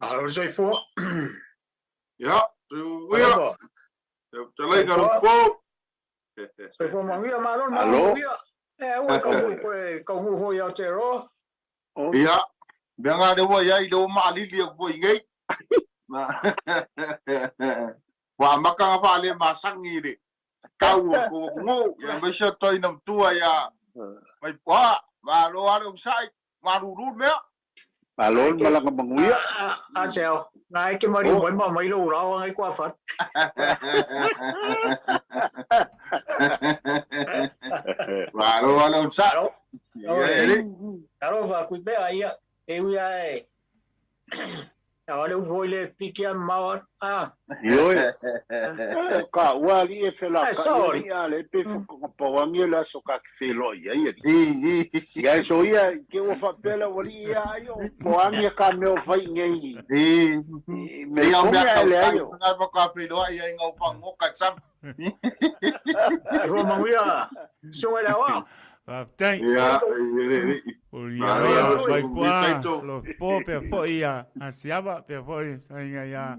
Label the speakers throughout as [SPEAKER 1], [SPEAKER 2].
[SPEAKER 1] Malo le soifua.
[SPEAKER 2] Ia, soifua. Fetalaiga Lupo.
[SPEAKER 1] Soifua manuia, malo le malo manuia. E ua kaunuu koe kaunuu foi i Aotearoa.
[SPEAKER 2] Ia, mea ngā le ua iai le ua maalili aku foi nei. Ua amata nga faale masangi i le tau o kou atunuu, ia aemaise o toeaina matua ia mai poa, malo lava le onosai, malulu le mea.
[SPEAKER 3] Malo le malaga manuia.
[SPEAKER 1] A se ao, na e ke mari mai ma mai lo urao ngai kua fat.
[SPEAKER 2] Malo lava le onosai.
[SPEAKER 1] Alo. Alo va kui pea ia, e ui ae A le ufo i le piki a maua. Ah.
[SPEAKER 3] Ioe. Ka ua ali e fela ka
[SPEAKER 1] Sorry.
[SPEAKER 3] ia le pe fo ka pawangi le aso ka ki felo ia ia. Ia so ia ke ua fa pela wali ia ayo poangi ka me o fai ngei. Me
[SPEAKER 2] Ia
[SPEAKER 3] kongi
[SPEAKER 2] mea
[SPEAKER 3] a le
[SPEAKER 2] tau
[SPEAKER 3] ayo.
[SPEAKER 2] tau ngā ka felo ia i ngau pango ka sam.
[SPEAKER 1] Soifua manuia. Sunga i le aoao.
[SPEAKER 4] Faafetai.
[SPEAKER 2] Ia,
[SPEAKER 4] O ia ia mai pua lo po pe foi ia a siava pe foi sainga ia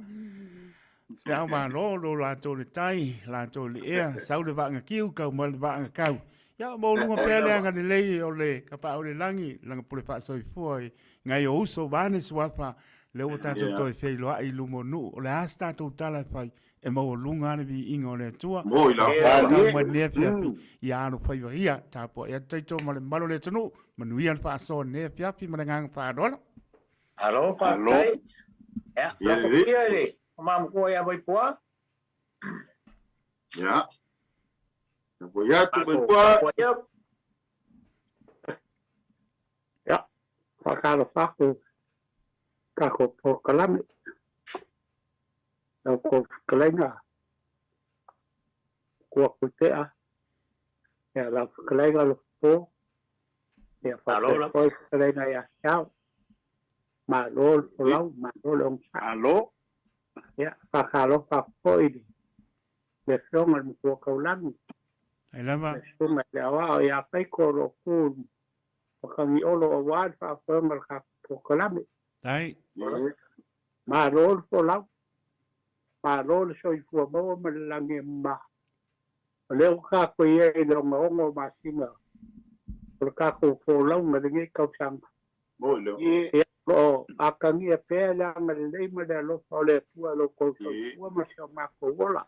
[SPEAKER 4] se au malo lo latou le tai latou le ea sau le vaanga kiu kau ma le vaanga kau ia mo lunga pea le anga lelei o le kapa o le langi langa pule faasoifua i ngai o uso vane suafa le ua tatou toe feiloai i luma o nuu o le a se tatou tala e fai e maualuga le viiga o le Atua.
[SPEAKER 2] Moi la.
[SPEAKER 4] Tau mai lenei afiafi ia alofaiva ia tapuai atu taito ma le mamalu o le atunuu. Manuia le faasoa lenei afiafi ma le agaga faaaloalo.
[SPEAKER 1] Malo faafetai. Ia, lafo ia i le mamutua ia Vaipua.
[SPEAKER 2] Ia. Tapuai atu Vaipua.
[SPEAKER 5] Ia, faatalofa atu tatou polokalame. Lau kou fetalaiga kua kutea, ia lau fetalaiga Lofopo, ia faapea foi fetalaiga ia te au. Malo le folau, malo le onosai.
[SPEAKER 3] Malo.
[SPEAKER 5] Ia, faatalofa atu foi i le Afioga i le Matua Taulagi,
[SPEAKER 4] Ai lava.
[SPEAKER 5] le Susuga i le Aoao ia Faiko o lo o tu i Matagiolo aua le faafoega o le tatou polokalame.
[SPEAKER 4] Tai.
[SPEAKER 5] Malo le folau, malo le soifua maua ma le lagi e mama. O lea ua tatou i ai i le ogaoga o masina o le tatou folauga i lenei tausaga. Ia, o lo o atagia pea le agalelei ma le alofa o le Atua i lo outou soifua ma si o matou ola.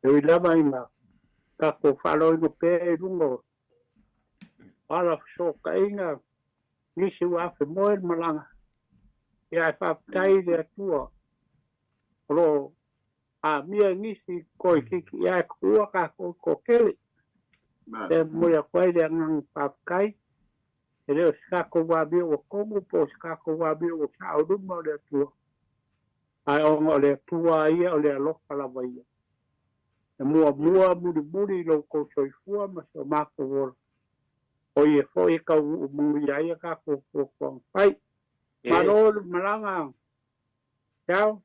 [SPEAKER 5] E ui lava ina tatou faaloina pea i luga o ala fesootaiga, nisi ua afe moe le malaga, ia ae faafetai i le Atua o lo o amia i nisi toeitiiti ia ae tuua tatou i toatele. E momoli atu ai le agaga faafetai, e le o se tatou amio ua tonu po o se tatou amio ua sao i luma o le Atua, ae ona o le Atua ia o le alofa lava ia. E muamua mulimuli i lo outou soifua ma si o matou ola, o ia foi e taunuu manuia ai a tatou fuafuaga fai. Malo le malaga, ciao.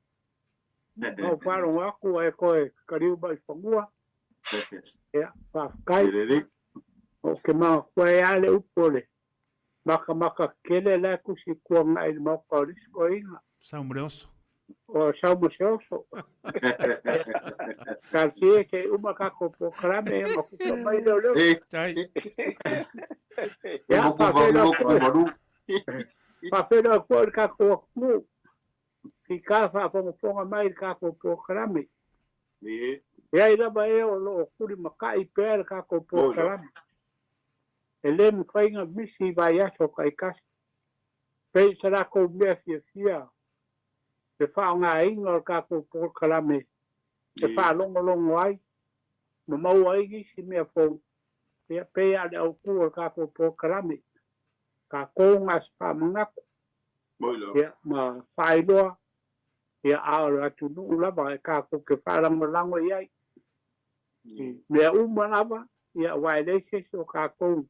[SPEAKER 5] Na ou faalogo atu ae toe taliu mai i fanua. Ia, faafetai. Ou te manatua ai lava le upu o le makamaka tetele la e tusi tuanai i le maota o le isi toeaina.
[SPEAKER 4] Sau ma le oso.
[SPEAKER 5] O sau ma se oso. Talosia se i uma tatou polokalame ona tusa mai lea o le oso.
[SPEAKER 4] Tai.
[SPEAKER 5] Ia, faafeiloai atu foi. Faafeiloai atu foi i le tatou atunuu. Fika faafogafoga mai i le tatou polokalame. E ai lava ea o lo o tulimatai pea le tatou polokalame. E le mafai ona misi i vaiaso taitasi. Pei se latou mea fiafia le faaaogaina o le tatou polokalame e faalogologo ai ma maua ai nisi mea fou, ia pei lava o le autu o le tatou polokalame, tatou gase faamanatu, ia ma faailoa, ia a o le atunuu lava e tatou te faalagolago i ai i mea uma lava, ia aua e leai se isi o tatou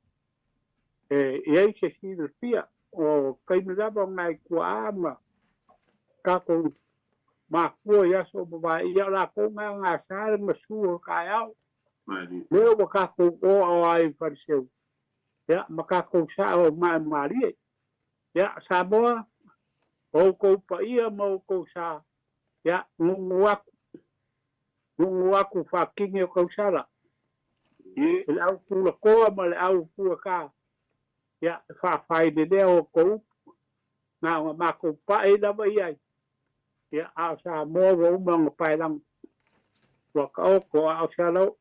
[SPEAKER 5] e i ai se silafia o taimi lava o nai tuaa ma tatou makua i aso o mavae, ia o latou na gasa le gasu o le taeao, lea ua tatou o ai i Faleseu, ia ma tatou sao maemalie. Ia, Samoa, O oukou paia ma oukou sa, ia, gugu aku, gugu aku faakini o kausala. I le au tulakoa ma le au fuaká, ia, e faafailelea oukou upu, na ona matou pa'i lava i ai, ia, a o Samoa ua uma ona paelago, ua taoto a o se alao'o.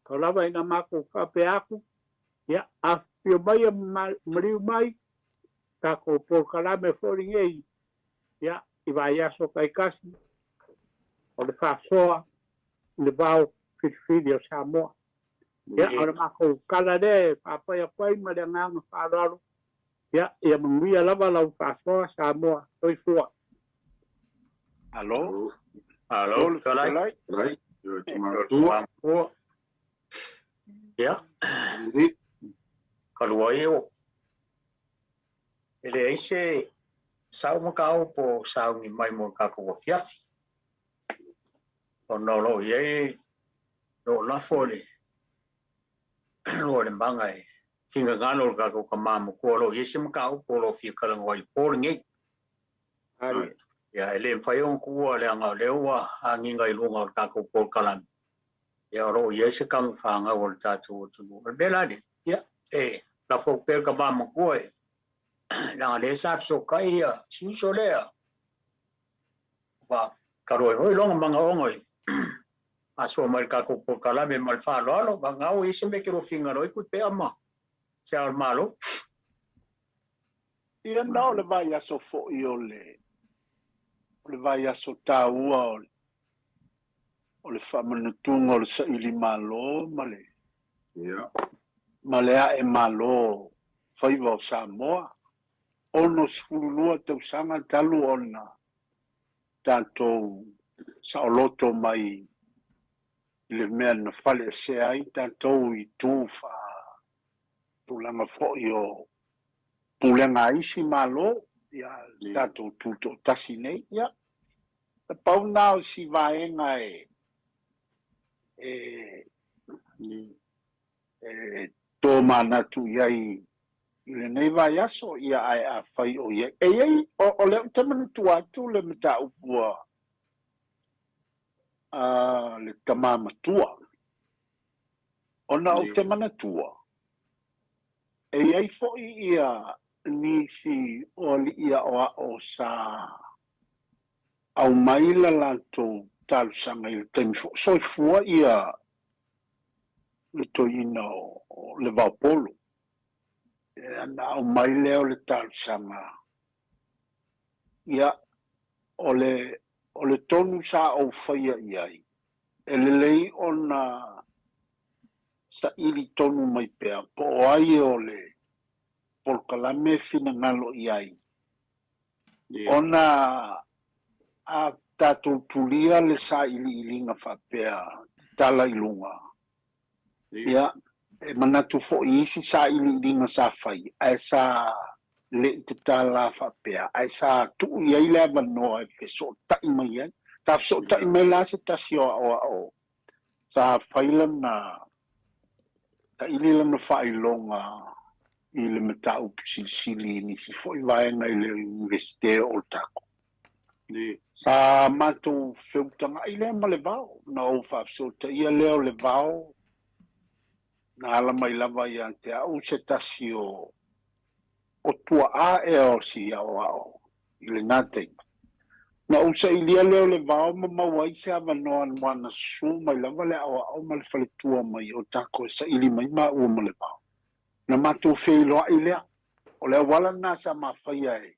[SPEAKER 5] Tau lava ina matou faapea atu, ia, afifio mai ma maliu mai, tatou polokalame foi lenei, ia, i vaiaso taitasi, o le faasoa i le vao filifili o Samoa. Ia, o le matou tala lea e faapai atu ai ma le agaga faaaloalo, ia, ia manuia lava lau faasoa Samoa. Soifua.
[SPEAKER 3] Alo.
[SPEAKER 1] Alo, fetalai.
[SPEAKER 2] Fetalai. Matua.
[SPEAKER 1] Ia. Kalua ai o. E leai se sao mataupu o sauni mai mo le tatou afiafi. Ona o lo o i ai lo lafo le lo le maga e finagalo o le tatou tama matua o lo o i ai se mataupu o lo o fia talanoa i le po lenei. Ia, e le mafai ona tuua leaga o lea ua agiga i luga o le tatou polokalame. Ia, o lo o i ai se tamafanau o le tatou atunuu. O le mea la lea, ia, e lafo atu pea le tama matua e leaga lea sa fesootai ia si uso lea. Ua talu ai foi lona manaoga i faasoa mai le tatou polokalame ma le faaaloalo. Vagana ua i ai se mea e te lua finagalo ai Tuipe'a ma Se Ao o le Malo.
[SPEAKER 3] Ia na o le vaiaso foi o le o le vaiaso taua o le o le faamanatuga o le saili malo ma le ma le ae malo o faiva o Samoa. 62 tausaga talu ona tatou saoloto mai i le mea na faleesea ai tatou i tu faatulaga foi o pulega a isi Malo, ia tatou tutoatasi nei. Ia, na pau lena o si vaega e e e tomanatu i ai i lenei vaiaso, ia ae afai o i ai. E i ai, o lea ou te manatua atu le mataupu a le tama matua, ona ou te manatua, e i ai foi ia nisi o alii aoao sa aumai la latou talosaga i le taimi foi o soifua ia le toeaina o Levaopolo. Ona aumai lea o le talosaga, ia, o le, o le tonu sa ou faia i ai, e lelei ona saili tonu mai pea po o ai o le polokalame e finagalo i ai, ona a tatou tulia le sailiiliga faapea tala i luga, Ia, e manatu foi i isi sailiiliga sa fai, ae sa le i tatala faapea, ae sa tuu i ai le avanoa e fesootai mai ai. Sa fesootai mai la se tasi o aoao sa fai lana, saili lana faailoga i le mataupu silisili i nisi foi vaega i le Iunivesite o Otago. Sa matou feutaga'i lea ma le vao, na ou faafesootaia lea o le vao na ala mai lava ia te au se tasi o o tua'a ea o si aoao i lena taimi. Na ou sailia lea o le vao ma maua ai se avanoa mo ana susu mai lava le aoao ma le faletua mai o tatou e saili mai maua ma le vao. Na matou feiloai lea. O le auala lena sa mafaia e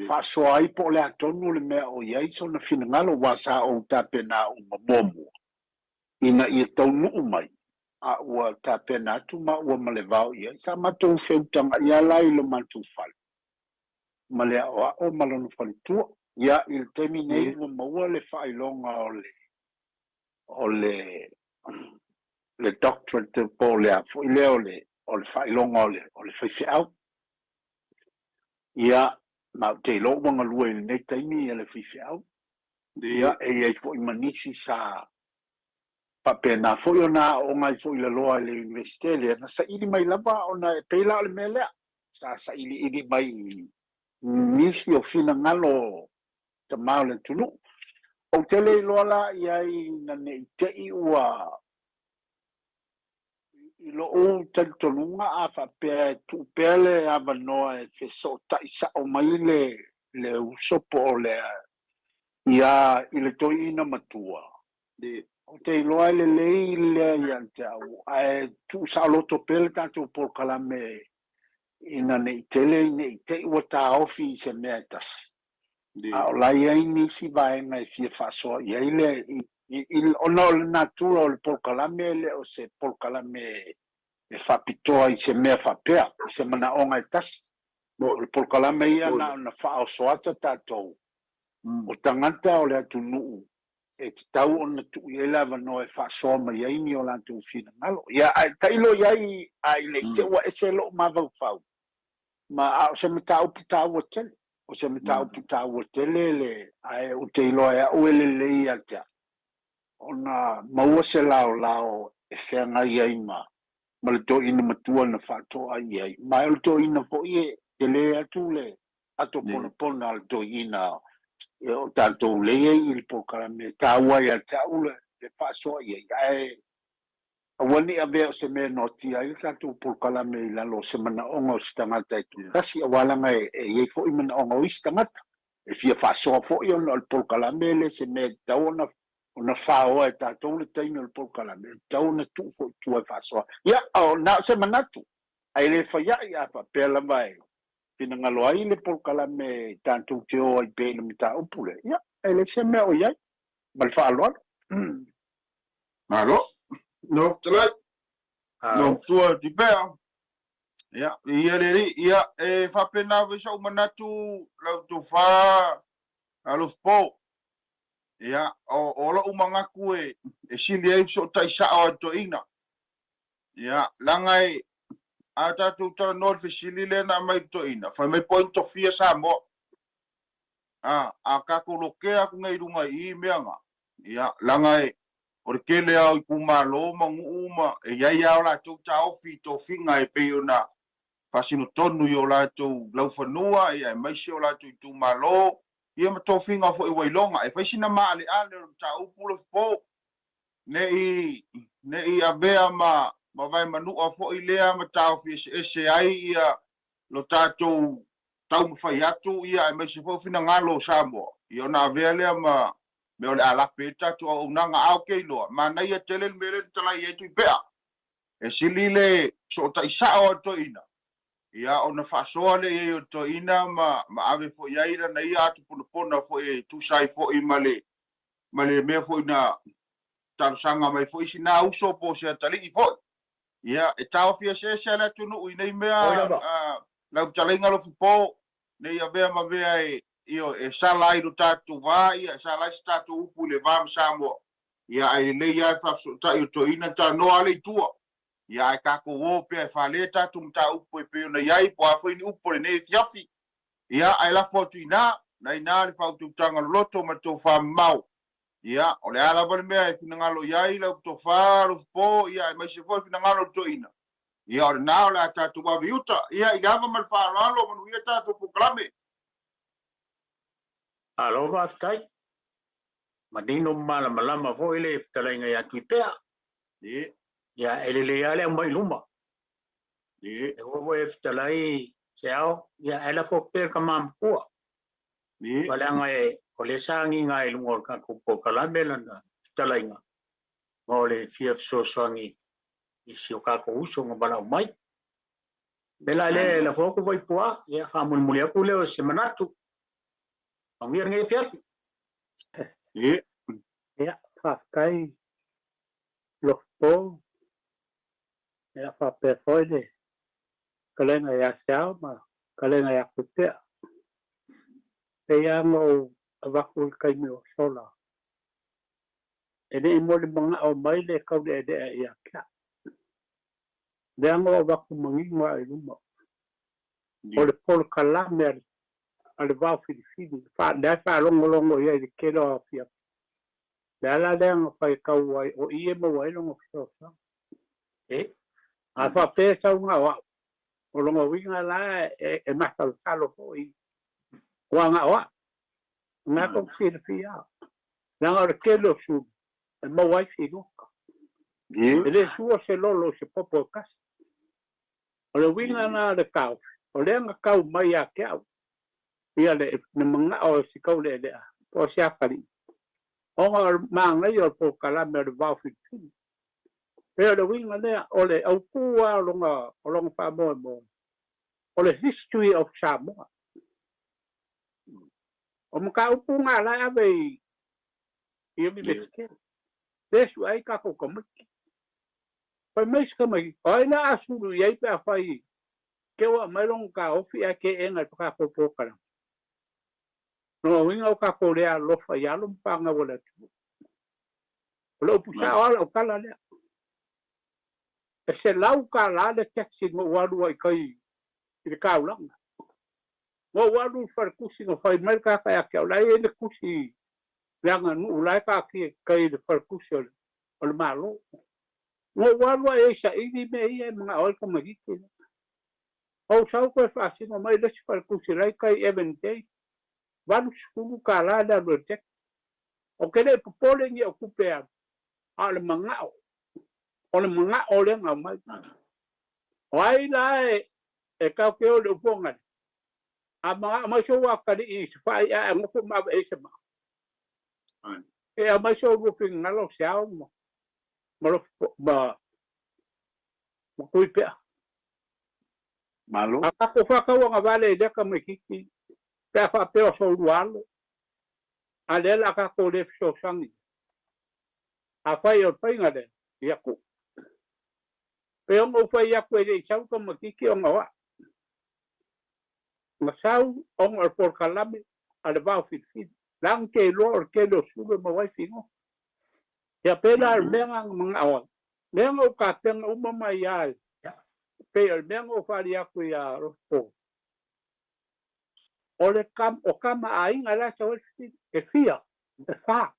[SPEAKER 3] faasoa ai po o le a tonu le mea o i ai sona finagalo aua sa ou tapena uma muamua ina ia taunuu mai a ua tapena atu maua ma le vao i ai. Sa matou feutagaia la i lo matou fale ma le aoao ma lona faletua. Ia, i le taimi nei ua maua le faailoga o le o le le doctorate po o le a foi lea o le o le faailoga o le o le faifeau. Ia, ma ou te iloa ua galue i lenei taimi ia le faifeau. Ia, e i ai foi ma nisi sa faapena foi ona aooga ai foi i laloa i le Iunivesite lea, na saili mai lava ona e pei la o le mea lea, sa sailiili mai i nisi o finagalo o tama o le atunuu. Ou te le iloa la i ai ina ne i te i ua i lou talitonuga a faapea e tuu pea le avanoa e fesootai sao mai le le uso po o le ia i le toeaina matua, ou te iloa e lelei lea ia te au, ae tuu saoloto pea le tatou polokalame ina ne i tele ne i te i ua taofi i se mea e tasi. A o la e i ai nisi vaega e fia faasoa i ai le, ona o le natura o le polokalame e le o se polokalame e faapitoa i se mea faapea, i se manaoga e tasi. O le polokalame ia na ona faaoso ata tatou, o tagata o le atunuu e tatau ona tuu i ai le avanoa e faasoa mai ai ni o latou finagalo. Ia, ae tailo i ai a i ne i te i ua ese lou mafaufau, ma a o se mataupu taua tele. O se mataupu taua tele le, ae ou te iloa e au e lelei ia te au ona maua se laolao e feagai ai ma ma le toeaina matua na faatoa i ai. Ma o le toeaina foi e tele atu le ato ponapona a le toeaina o tatou lea i le polokalame e taua ia te au le faasoa i ai. Ae aua ne i avea o se mea e noatia ai le tatou polokalame i lalo o se manaoga o se tagata e toatasi, aua leaga e i ai foi manaoga o isi tagata e fia faasoa foi ona o le polokalame e le se mea e tatau ona faoa e tatou le taimi o le polokalame, e tatau ona tuu foi i tua e faasoa. Ia, na o se manatu, ae le fai ai a faapea lava e finagalo ai le polokalame tatou te o ai pea i le mataupu lea, ia, e leai se mea o i ai. Ma le faaaloalo.
[SPEAKER 2] Malo. No fetalai. No tua ti pea. Ia, ia le alii. Ia, e faapena foi sou manatu lau tofa Alofipo. Ia, o lou manatu e sili ai fesootai sao a le toeaina. Ia, leaga e, a tatou talanoa i le fesili lea na aumai i le toeaina, fai mai po o ai na tofia Samoa. A, a tatou lotea atu nei i luga i i mea na, ia, leaga e, o le tele lava o itumalo ma nuu ma, e i ai lava o latou taofi i tofiga e pei ona faasino tonu i o latou laufanua, ia, aemaise o latou itumalo, ia ma tofiga foi ua iloga. E fai sina maaleale o le mataupu Lofipo, ne i, ne i avea ma, ma vaemanua foi lea ma taofi eseese ai ia lo tatou taumafai atu, ia aemaise foi o finagalo o Samoa, ia ona avea lea ma mea o le a lape ai le tatou auaunaga. A ou te iloa, manaia tele le mea lea na talai ai Tuipea, e sili le fesootai sao a le toeaina, ia ona faasoa lea i ai o le toeaina ma, ma ave foi i ai lana ia atu ponapona foi e tusa ai foi ma le, ma le mea foi na talosaga mai foi sina uso po o se atalii foi. Ia, e taofi eseese le atunuu i nei mea, lau fetalaiga Lofipo, ne i avea ma mea e, ioe, e sala ai lo tatou va, ia, e sala ai se tatou upu i le va ma Samoa. Ia, ae lelei lava le faafesootai o toeaina, talanoa lava le i tua. Ia, ae tatou o pea e fale tatou mataupu e pei ona i ai, po o a foi ni upu o lenei afiafi. Ia, ae lafo atu i ina, na ina le faautautaga loloto ma le tofamamao. Ia, o le a lava le mea e finagalo i ai lau tofa, Lofipo, ia, aemaise foi le finagalo o le toeaina. Ia, o lena o le a tatou ave i uta. Ia, i le ava ma le faaaloalo, manuia tatou polokalame.
[SPEAKER 1] Malo faafetai. Manino ma malamalama foi le fetalaiga ia Tuipea. Ia, e lelei lava le aumai i luma. E ua foi e fetalai Seao, ia, ae lafo atu pea i le tama matua. Ua leaga o lea sa agiga ai i luga o le tatou polokalame lana fetalaiga, ma o le fia fesoasoani i si o tatou uso na valaau mai. O le mea la lea e lafo atu Vaipuā, ia faamulimuli atu lea o se manatu. Manuia lenei afiafi.
[SPEAKER 5] Ia, faafetai Lofipo, ia faapea foi le fetalaiga ia Seao ma le fetalaiga ia Tuipea. Pei lava ona ou avatu i le taimi ua sola, e le i molimanao mai le taulealea ia te au. Lea na ou avatu manino lava i luma, o le polokalame a le Vao Filifili, lea e faalogologo i ai i le tele o afiafi. O le ala lea na faitau ai, o i e maua ai lona fesoasoani. A faapea e sau na o au, o lona uiga la e masalosalo foi. Ua agao au. O lena tou te silafia au. Leaga o le tele o sulu e maua ai figota. E le sua se lolo i se popo e tasi. O le uiga lena o le taofi, o lea na tau mai ia te au ia le manao o si Taulealea po o se atalii, ona o le manaia o le polokalame o le Vao Filifili. Pei o le uiga lea, o le autū lava o lona, o lona faamoemoe, o le history of Samoa. O mataupu na la e ave i Iunivesite, lea e sue ai tatou tamaiti. Fai mai si tamaiti, o ai la a sulu i ai pe afai te ua aumai lona taofi ae teena e le tatou polokalame? Lona uiga ua tatou le alolofa i alo ma fanau a le atunuu. O le upu sao lava lau tala lea. E $100 le taxi na ou alu ai i tai i le taulaga. Na ou alu i le faletusi na fai mai le tagata ia te au, la e i ai le tusi le aganuu la e taatia i tai i le faletusi o le Malo. Na ou alu lava i ai saili mea ia e manao ai le tamaitiiti lea. Ou sau toe faasino mai le isi faletusi la e i tai i Avondale, $80 le alu ai le taxi. Ou te le i popole i ni au tupe e alu, a o le manao, o le manao lea na aumai. O ai la e tatou te o i le upu o A manao mai sou atalii i se fai ae nofo ma ave i ai se maa. E aumai so oulua finagalo o se ao ma ma ma ma Tuipea.
[SPEAKER 3] Malo.
[SPEAKER 5] A tatou faatauagavale i lea tamaitiiti pe a faapea o so oulua alo, a lea o le a tatou le fesoasoani. Afai o le faiga lea, ia tuu. Pei ona ou fai atu e le i sau tamaitiiti ona o au. Na sau ona o le polokalame a le Vao Filifili. Leaga te iloa o le tele o sulu e maua ai figo. Ia pēlā o le mea lena na manao ai. Lea na ou tapena uma mai lava pei o le mea na ou faali atu iā Rosepaul. O le o tama a aiga la e sau ai le fesili, e fia? E fa.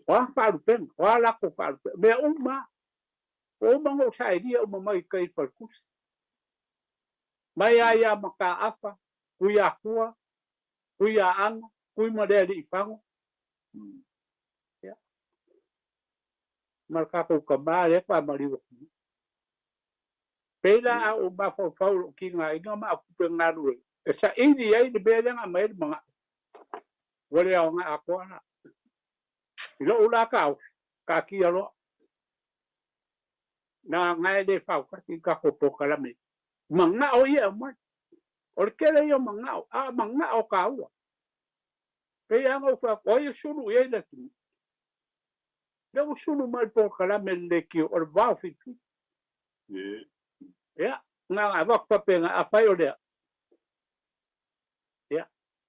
[SPEAKER 5] O a faalupega? O a latou faalupega? Mea uma lava. Ua uma ona ou saelia uma mai i tai i le faletusi. Mai lava ia Mataafa, Tuiatua, Tuiaana, Tuimalealiifago, ia, ma le tatou tama lea faamaliu atu nei. Pei la a ou mafaufau i lou tigaina ma au tupe galue e saili ai le mea lea na aumai ai le manao, ua le aoga atoa la. I lou la taofi, taatia loa. Na na e le fautasi i tatou polokalame. Manao ia e aumai. O le tele ia o manao, a o manao taua. Pei lava ona ou fai atu, o ai e sulu i ai le atunuu? Lea ua sulu mai le polokalame le leitio o le vao filifili. Ia, na ona avatu faapena, afai o lea, ia,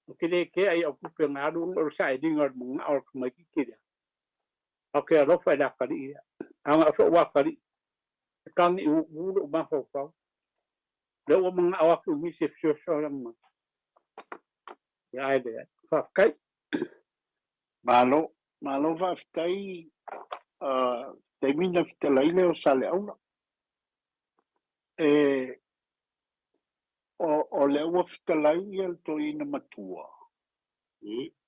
[SPEAKER 5] ou te le kea i au tupe na alu ona o le sailiga o le manao o le tamaitiiti lea. Ou te alofa i le atalii lea. A na o so'u atalii, e tagi uuu lo'u mafaufau. Lea ua manao atu i nisi e fesoasoani mai. Ia ae leai. Faafetai.
[SPEAKER 3] Malo, malo faafetai taimi na fetalai lea o Saleaula. E, o, o lea ua fetalai ia le toeaina matua,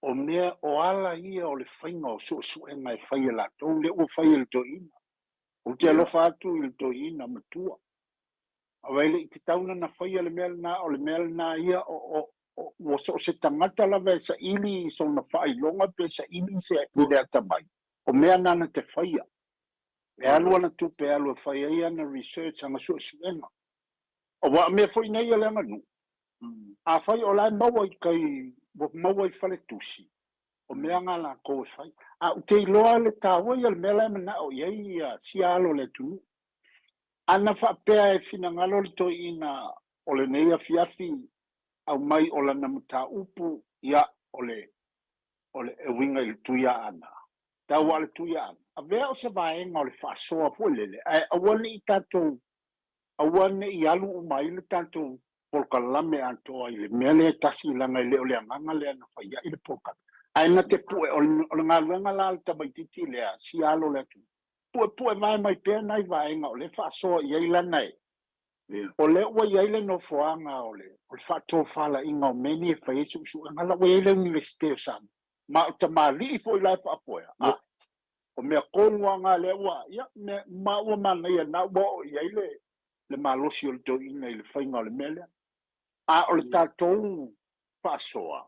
[SPEAKER 3] o mea, o ala ia o le faiga o suesuega e fai e latou, lea ua fai e le toeaina. Ou te alofa atu i le toeaina matua. Aua e le i tatau ona na faia le mea lena, o le mea lena ia, o, o, o, ua so o se tagata lava e saili i sona faailoga pe saili se i le atamai, o mea na na te faia. E alu ana tupe, e alu e fai ai ana research, ana suesuega. Aua o mea foi nei a le aganuu, afai o la e maua i tai, ua maua i faletusi, o mea na latou e fai. A ou te iloa le taua ia o le mea la e manao i ai ia sia alo o le atunuu. Ana faapea e finagalo le toeaina o lenei afiafi aumai o lana mataupu, ia, o le, o le, e uiga i le Tuiaana, tau lava o le Tuiaana, avea o se vaega o le faasoa foi lele, ae aua ne i tatou, aua ne i alu uma ai le tatou polokalame atoa i le mea lea e tasi, leaga e le o le agaga lea na fai ai le polokalame. Ae na te pue, o le galuega la a le tamaitiiti lea, sia alo o le atunuu, puepue vae mai pea nai vaega o lea e faasoa i ai lana e O lea ua i ai le nofoaga o le faatofalaiga o mea nei e fai ai suesuega, la ua i ai le Iunivesite o Samoa. Ma o tamalii foi la e faafoea. O mea tonu lava na lea ua, ia, mea, ma ua manaia na ua oo i ai le malosi o le toeaina i le faiga o le mea lea. A o le tatou faasoa,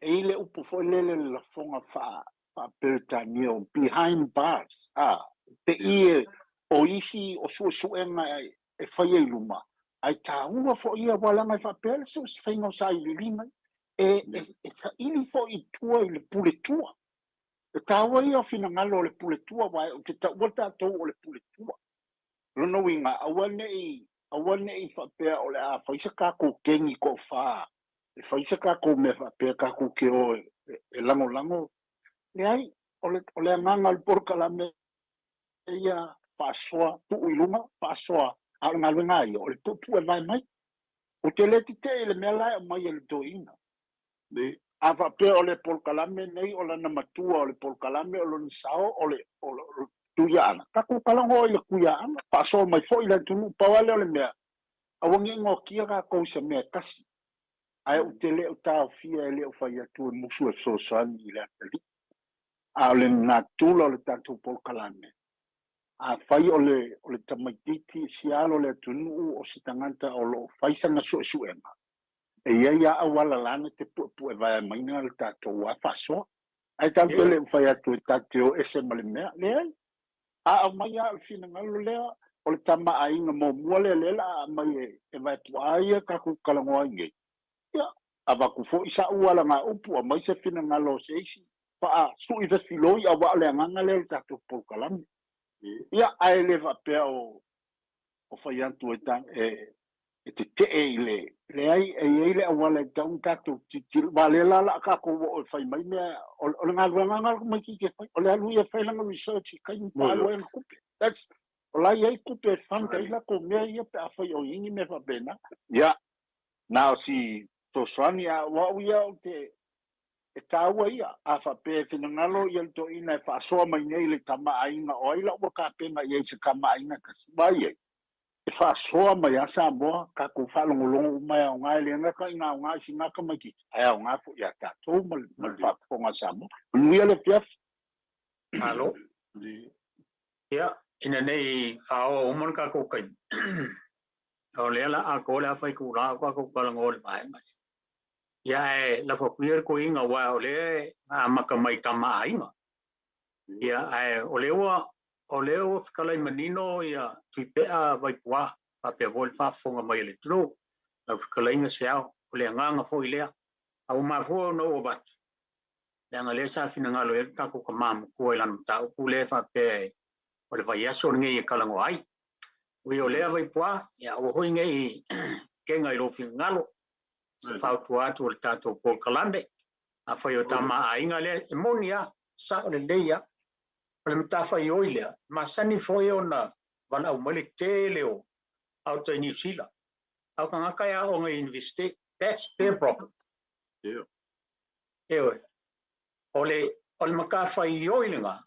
[SPEAKER 3] e i ai le upu foi lele le lafoga faa-Peretania o behind bars, te i o isi o suesuega e faia i luma, ae taua foi ia, aua leaga e faapea le faiga o sailiiliga, e saili foi i tua i le puletua. E taua ia o finagalo o le puletua, aua ou te taua tatou o le puletua. Lona uiga, aua ne i faapea o le a fai se tatou kegi toafa, e fai se tatou mea faapea tatou te o e lagolago. Leai, o le agaga o le polokalame ia faasoa, tuu i luga, faasoa, a o le galuega ia, o le puupuu e vae mai. Ou te le tetee i le mea la e aumai e le toeaina. A faapea o le polokalame nei o lana matua, o le polokalame o lona sao, o le Tuiaana, tatou talanoa i le Tuiaana, faasoa mai foi le atunuu. Pau lava lea o le mea, aua ne i noatia tatou i se mea e tasi. Ae ou te le o taofia e le o fai atu e musu e fesoasoani i le atalii. A o le natura o le tatou polokalame, afai o le tamaitiiti sialo o le atunuu o se tagata o lo o fai sana suesuega, e i ai lava auala lana te puepue vaea mai na le tatou a faasoa. Ae tatou te le o fai atu e tatou te o ese ma le mea. Leai. A aumai lava o le finagalo lea, o le tamaaiga muamua lea lea la a aumai e vaepuaa ia tatou talanoa ai nei. Ia, avatu foi sa'u alagaupu, aumai se finagalo o se isi, faasui fefiloi aua o le agaga lea o le tatou polokalame. Ia, ae le faapea o fai atu e tetee i le leai, e i ai le auala e tatau ona tatou tilotilo. Aua o lea la o le a tatou oo e fai mai mea, o le galuega lena a le tamaitiiti e fai, o le alu ia e fai lana research i taimi faaalu ai ana tupe. That's, o la e i ai tupe e fund ai latou mea ia pe afai o i ai ni mea faapena. Ia, na o si fesoasoani, a o au ia ou te, e taua ia, a faapea e finagalo ia le toeaina e faasoa mai nei le tamaaiga, o ai la ua tapena i ai i se tamaaiga e tasi, vaai ai, e faasoa mai lava Samoa, tatou faalogologo uma e aoga, e le gata ina aoga i sina tamaitiiti, ae aoga foi ia tatou ma le faafofoga a Samoa. Manuia le afiafi.
[SPEAKER 1] Malo. Ia, ina ne i faaoa uma le tatou taimi, o lea la atoa le afa itula o tatou talanoa i le vaega lea. Ia, ae lafo atu ia le toeaina, aua o lea na amata mai i tamaaiga. Ia, ae o lea ua fetalai manino ia Tuipea Vaipua, faapea foi le faafofoga mai a le atunuu, lau fetalaiga Seao, o le agaga foi lea. A ua mafua ona ou avatu, leaga lea sa finagalo i ai le tatou tama matua i lana mataupu lea faapea o le vaiaso lenei e talanoa ai. Ui o lea Vaipua, ia aua foi nei kega i lou finagalo, se fautua atu o le tatou polokalame. Afai o tamaaiga lea, e moni lava, sao lelei lava. O le matafaioi lea, masani foi ona valaau mai le tele o aota i Niu Sila. A o tagata e aoga i university, that's their problem. Ioe. O le matafaioi lena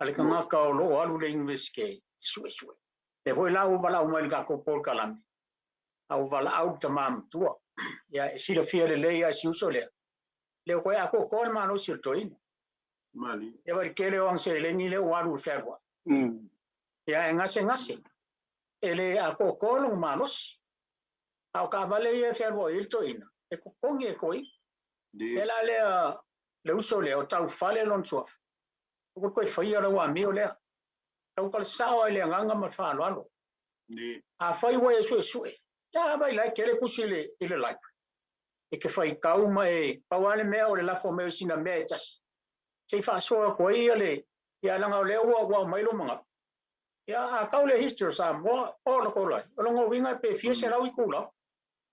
[SPEAKER 1] a le tagata o lo o alu i le university e suesue. Lea foi la ua valaau mai i le tatou polokalame, a ua valaau le tama matua. Ia, e silafia lelei lava e si uso lea, lea ua toe atoatoa le malosi o le toeaina. Ia vaai i le tele o ana seleni lea ua alu i le fealuai. Ia, e gasegase, e le atoatoa lona malosi. A o taavale ia e fealuai ai le toeaina, e totogi e toeaina. Le la lea, le uso lea, o taufale lona suafa. Ua toe faia lau amio lea. Tautala sao ai le agaga ma le faaaloalo. Afai ua e suesue, ia vai la e tele tusi i le library. E te faitau ma e pau lava le mea o le lafo mai o sina mea e tasi. Se i faasoa atu ai ia le, ia leaga o lea ua aumai lou manatu. Ia a tau le history o Samoa, ola kola ai. O lona uiga pe fia selau itula.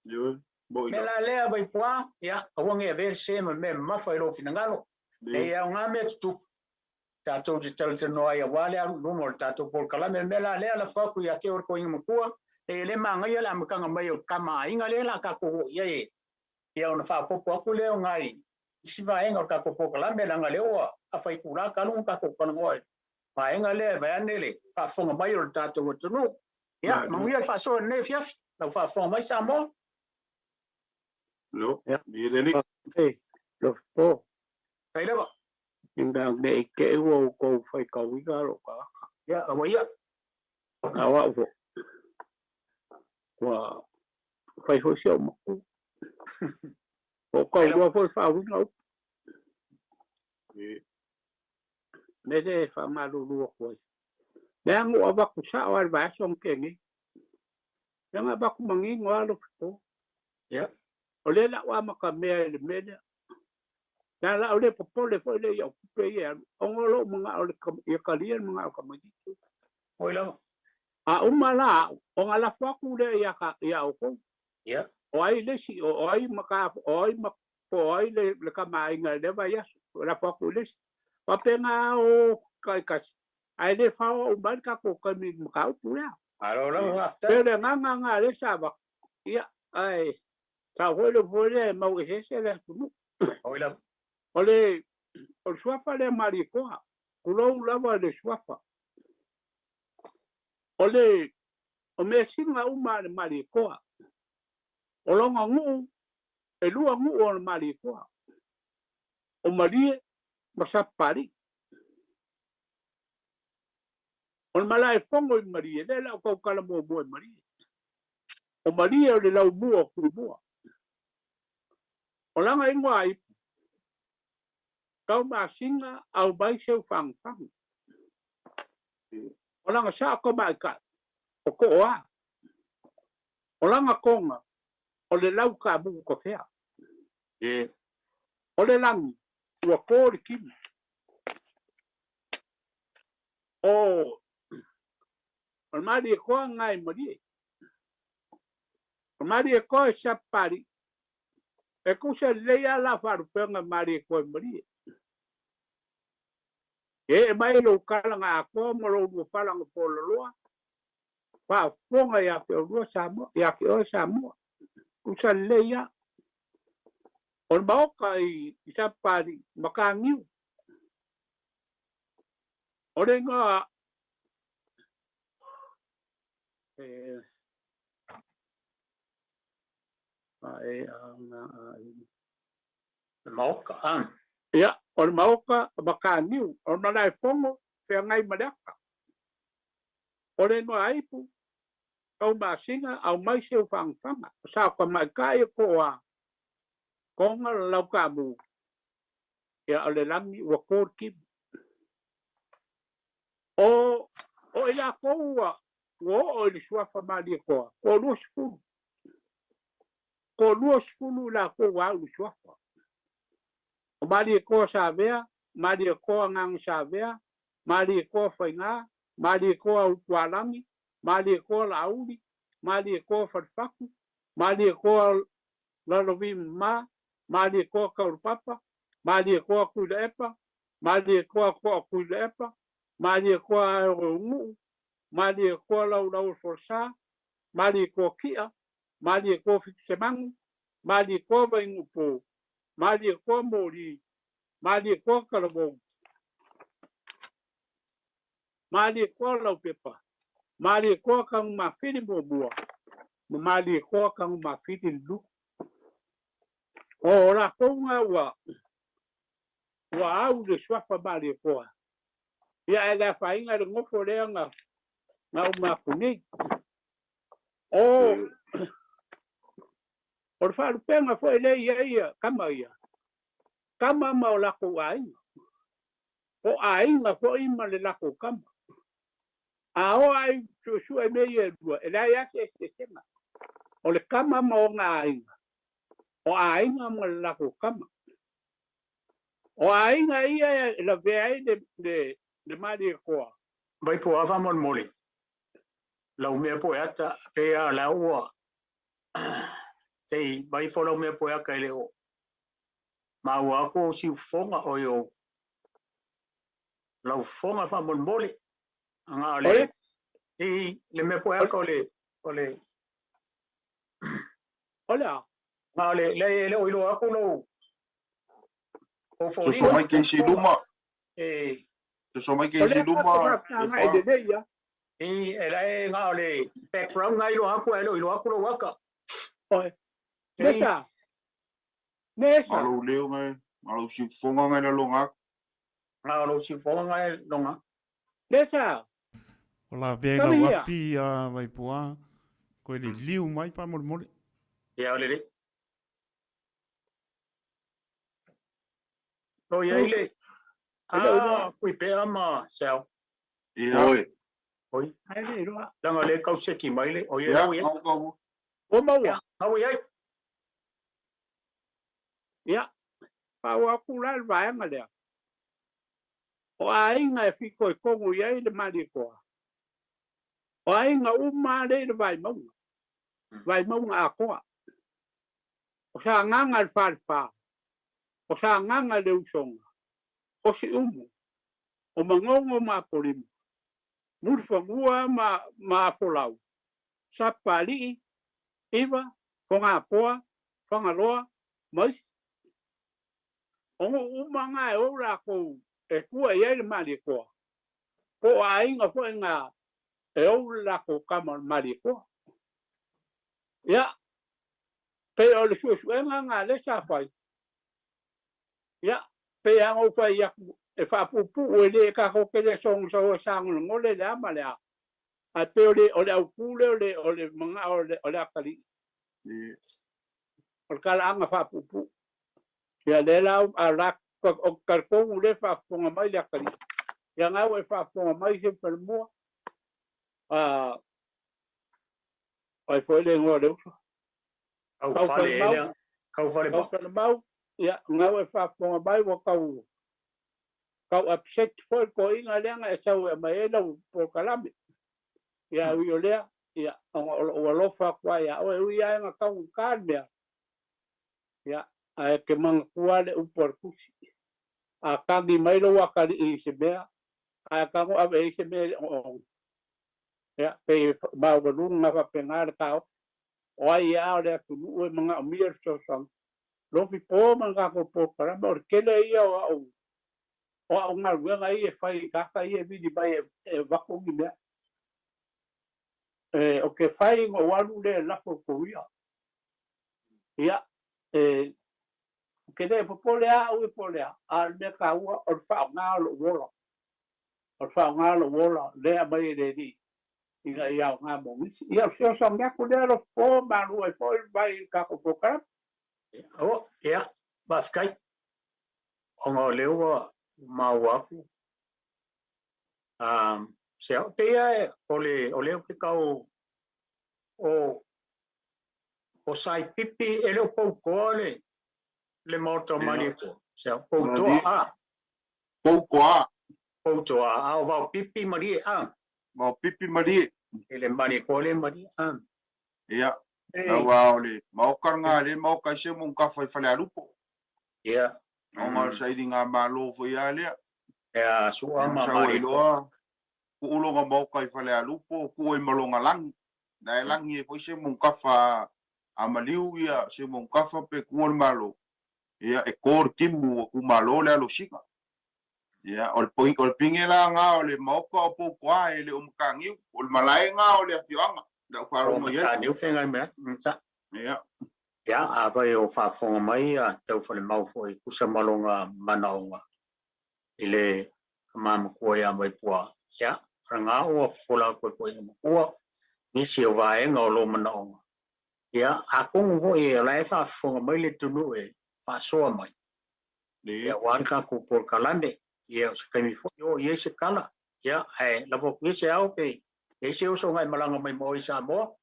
[SPEAKER 1] Mea la lea Vaipua, ia aua ne i avea le se ma mea mamafa i lou finagalo. E aoga mea tutupu. Tatou te talatalanoa ai aua le alu i luma o le tatou polokalame. O le mea la lea lafo atu ia te oe le toeaina matua, e le magaia le amataga mai o le tamaaiga lea la tatou oo i ai ia ona faaopoopo atu lea o nai isi vaega o le tatou polokalame, leaga lea ua afa itula talu ona tatou talanoa i le vaega lea vaeane le faafofoga mai o le tatou atunuu. Ia, manuia le faasoa i lenei afiafi. Lau faafofoga mai Samoa.
[SPEAKER 2] Lo,
[SPEAKER 5] Ia.
[SPEAKER 2] ia le alii.
[SPEAKER 5] Faafetai Lofipo.
[SPEAKER 1] Faafetai lava.
[SPEAKER 5] Ina ne i te i ua outou faitauina lou tagata.
[SPEAKER 1] Ia, aua ia.
[SPEAKER 5] A o au foi, ua fai foi si ou matua. Ua ou taulua foi faauiga upu. Mea lea e faamalulu atu ai. Leaga ua avatu sao lava i le vaiaso na tea nei. Leaga avatu manino lava Lofipo.
[SPEAKER 1] Ia.
[SPEAKER 5] O lea la ua amatamea i le mea lea. Na la o le popole foi lea i au tupe ia e alu, ona o lou manao ia talia le manao o tamaitiiti.
[SPEAKER 1] Oi lava.
[SPEAKER 5] A uma la au, ona lafo atu lea ia ia outou.
[SPEAKER 1] Ia.
[SPEAKER 5] O ai le isi, o ai ma ka, o ai ma, po o ai le, le kamaaiga i lea vaiaso, lafo atu i le isi. Faapena o taitasi, ae le faoa uma ai le tatou taimi i le mataupu lea.
[SPEAKER 1] Malo lava, faafetai.
[SPEAKER 5] Pei o le agaga lena lea sa avatu, ia, ae Sao foi le upu foi lea e mau eseese le atunuu.
[SPEAKER 1] Oi lava.
[SPEAKER 5] O le o le suafa lea Malietoa, tulou lava le suafa. O le o measina uma a le Malietoa, o lona nuu, e lua nuu o le Malietoa, o Malie ma Sapapalii. O le malaefono i Malie, lea la o tautala muamua i Malie. O Malie o le laumua o Tumua. O lana ingoa ipu, Taumasina aumai seu fagufagu. O lana sao tamaitai, o Tooa. O lana toga, o le lau taamu tafea. O le lagi, ua to le kini. O le Malietoa lena e Malie. O Malietoa e Sapapalii. E tusa lelei lava la faalupega Malietoa e Malie. E ee mai lou tala na atoa ma lou luafala na polaloa, faafofoga ia te olua Samoa, ia te oe Samoa. Tusa lelei lava. O le maota i Sapapalii, Mataniu. O le igoa e a e a ga a i.
[SPEAKER 1] Le maoka, a.
[SPEAKER 5] Ia, o le maoka Mataniu, o le malaefono feagai ma le ata. O le igoa ipu, Taumasina, aumai seu fagafaga, o sao tamaitai o toa, toga le laukaamu, ia o le lagi ua to le timu. O, o i latou ua, ua oo i le suafa Malietoa, toalua sefulu. Toalua sefulu i latou ua au i le suafa. O Malietoa Savea, Malietoa Agaga Savea, Malietoa Faiga, Malietoa Utualagi, Malietoa Laauli, Malietoa Falefatu, Malietoa Lalovi-mama, Malietoa Taulapapa, Malietoa Tuilaepa, Malietoa Toa Tuilaepa, Malietoa Aerounuu, Malietoa Laulauafolasa, Malietoa Kia, Malietoa Fitisemanu, Malietoa Vainuupo, Malietoa Moli, Malietoa Talavou, Malietoa Laupepa, Malietoa Tanumafili muamua, ma Malietoa Tanumafili lua. O latou na ua ua au le suafa Malietoa. Ia ae le afaina le nofo lea na na uma atu nei. O o le faalupega foi lea i ai ia tama ia, tama ma o latou aiga. O aiga foi ma le latou tama. A o ai suesue mea ia e lua, e leai lava se eseesega. O le tama ma ona aiga, o aiga ma le latou tama. O aiga ia e lavea ai le, le, le Malietoa.
[SPEAKER 1] Vai po a faamolemole lau mea po e ata pe a la ua sei vai fo lau mea po e aka e le o maua aku o siufofoga o i o lau fofoga faamolemole anga o le i le mea po e aka o le o le
[SPEAKER 5] o le a
[SPEAKER 1] nga o le le e le o iloa aku lou o
[SPEAKER 2] Soso
[SPEAKER 1] foliga
[SPEAKER 2] mai ke isi luma.
[SPEAKER 1] e
[SPEAKER 2] Soso mai ke
[SPEAKER 5] O
[SPEAKER 2] isi
[SPEAKER 5] lea
[SPEAKER 2] luma.
[SPEAKER 5] tatou faafesagai lelei a.
[SPEAKER 1] I e la e nga o le background ngai lo haku e lo ilo aku lo waka.
[SPEAKER 5] Oi. Nesa. Nesa.
[SPEAKER 2] Malo leo ngai, malo sifonga ngai la longa.
[SPEAKER 1] Nga lo sifonga ngai longa.
[SPEAKER 5] Nesa.
[SPEAKER 4] O la vea
[SPEAKER 5] Come
[SPEAKER 4] lau
[SPEAKER 5] here.
[SPEAKER 4] api a Vaipoa, koe le liu mai faamolemole.
[SPEAKER 1] Ia o le le. Lo ia i le. Ah, kui pea ma seo.
[SPEAKER 2] Ia.
[SPEAKER 3] Oi.
[SPEAKER 1] Oi.
[SPEAKER 5] Ai le iloa.
[SPEAKER 1] Langa le kau seki mai le. O ia
[SPEAKER 2] Ia,
[SPEAKER 1] lau ia.
[SPEAKER 2] au kau.
[SPEAKER 5] Ua maua.
[SPEAKER 1] Kau ia.
[SPEAKER 5] Ia. Faaauau atu la le vaega lea. O aiga e fitoitonu i ai le Malietoa. O aiga uma lava lea i le Vaimauga. Vaimauga atoa. O Sagaga i le Falefa. O Sagaga i le Usoga. O Siumu. O Manono ma Apolima. Mulifanua ma ma Afolau. Sapapalii, Iva, Fogapoa, Fagaloa ma isi. O nuu uma na e ou lakou e tua i ai le Malietoa, po o aiga foi na e ou le lakou tama o le Malietoa. Ia, pei o le suesuega na lea sa fai, ia, pei lava ona ou fai atu e faapuupuu e le tatou te le sogosogo e sagolegole le a ma le a, ae pei o le o le autu lea o le o le manao o le o le atalii, o le talaaga faapuupuu. Ia lea la a la o te talitonu lea e faafofoga mai le atalii. Ia na ua e faafofoga mai se falemua, a o ai foi le igoa o le uso?
[SPEAKER 1] Kau fale e lea. Kau fale
[SPEAKER 5] mau. Kau fale mau. Ia, na ua e faafofoga mai ua tau tau upset foi le toeaina lea na e sau e aumai ai lau polokalame. Ia ui o lea, ia, ona o lou alofa atu lava ia oe, e ui lava ina taugata le mea, ia, ae e te manatua le upu a le Tusi, a tagi mai lou atalii i se mea, ae tago ave i ai se mea e le oonoo. Ia, pei e maualuga faapena le taofi. O ai lava o le atunuu e manaomia le fesoasoani, lofi po ma le tatou polokalame, o le tele ia o au o au galuega ia e fai i tagata ia e vili mai e avatu ni mea. E, o ke fai ina ou alu lea e lafo i Korea. Ia, e, ke le popole lava au e po o le a, a o le mea taua o le faaaoga o lou ola. O le faaaoga o lou ola lea e aumai e le Alii ina ia aoga mo nisi. Ia, o le fesoasoani atu lea alofa po malu ai foi le vai i le tatou polokalame.
[SPEAKER 1] Oh, ia, faafetai. Ona o lea ua maua atu. Se au, pei lava o le, o lea ou te tau, o, o Saipipi, e le o Poutoa le, le maota o Malietoa. Se au, Poutoa, a.
[SPEAKER 2] Poutoa.
[SPEAKER 1] Poutoa, a o Vaopipi Malie, a.
[SPEAKER 2] Vaopipi Malie.
[SPEAKER 1] E le Malietoa le Malie, a.
[SPEAKER 2] Ia, aua o le maoka lena le maoka i se mo kafa i Falealupo.
[SPEAKER 1] Ia.
[SPEAKER 2] Ona o le sailiga malo foi lava lea.
[SPEAKER 1] Ia, sua ma
[SPEAKER 2] Sau ai loa, kuu longa maoka i Falealupo, kuu ai ma longa lagi. Na e lagi e foi se mo kafa a maliu ia se mo kafa pe kuu o le malo. Ia, e kō le timu ua kumalo le alosiga. Ia, o le poi, o le pinge la ngā o le maoka o Poukoa e le o Matagiu, o le malae ngā o le afioaga, le au
[SPEAKER 1] O
[SPEAKER 2] faalogo i ai.
[SPEAKER 1] Matagiu whengai mea. Sa.
[SPEAKER 2] Ia.
[SPEAKER 1] Ia, afai o faafofoga mai ia Taufalemau foi tusa ma lona manaoga i le tama matua ia Vaipuaa, ia, o lena ua fofola atu e toeaina matua nisi o vaega o lou manaoga. Ia, atonu foi o la e faafofoga mai le atunuu e faasoa mai, ia, aua le tatou polokalame, ia, o se taimi foi e oo i ai se tala, ia, ae lafo atu ia se ao pe i ai se uso na e malaga mai ma oe i Samoa.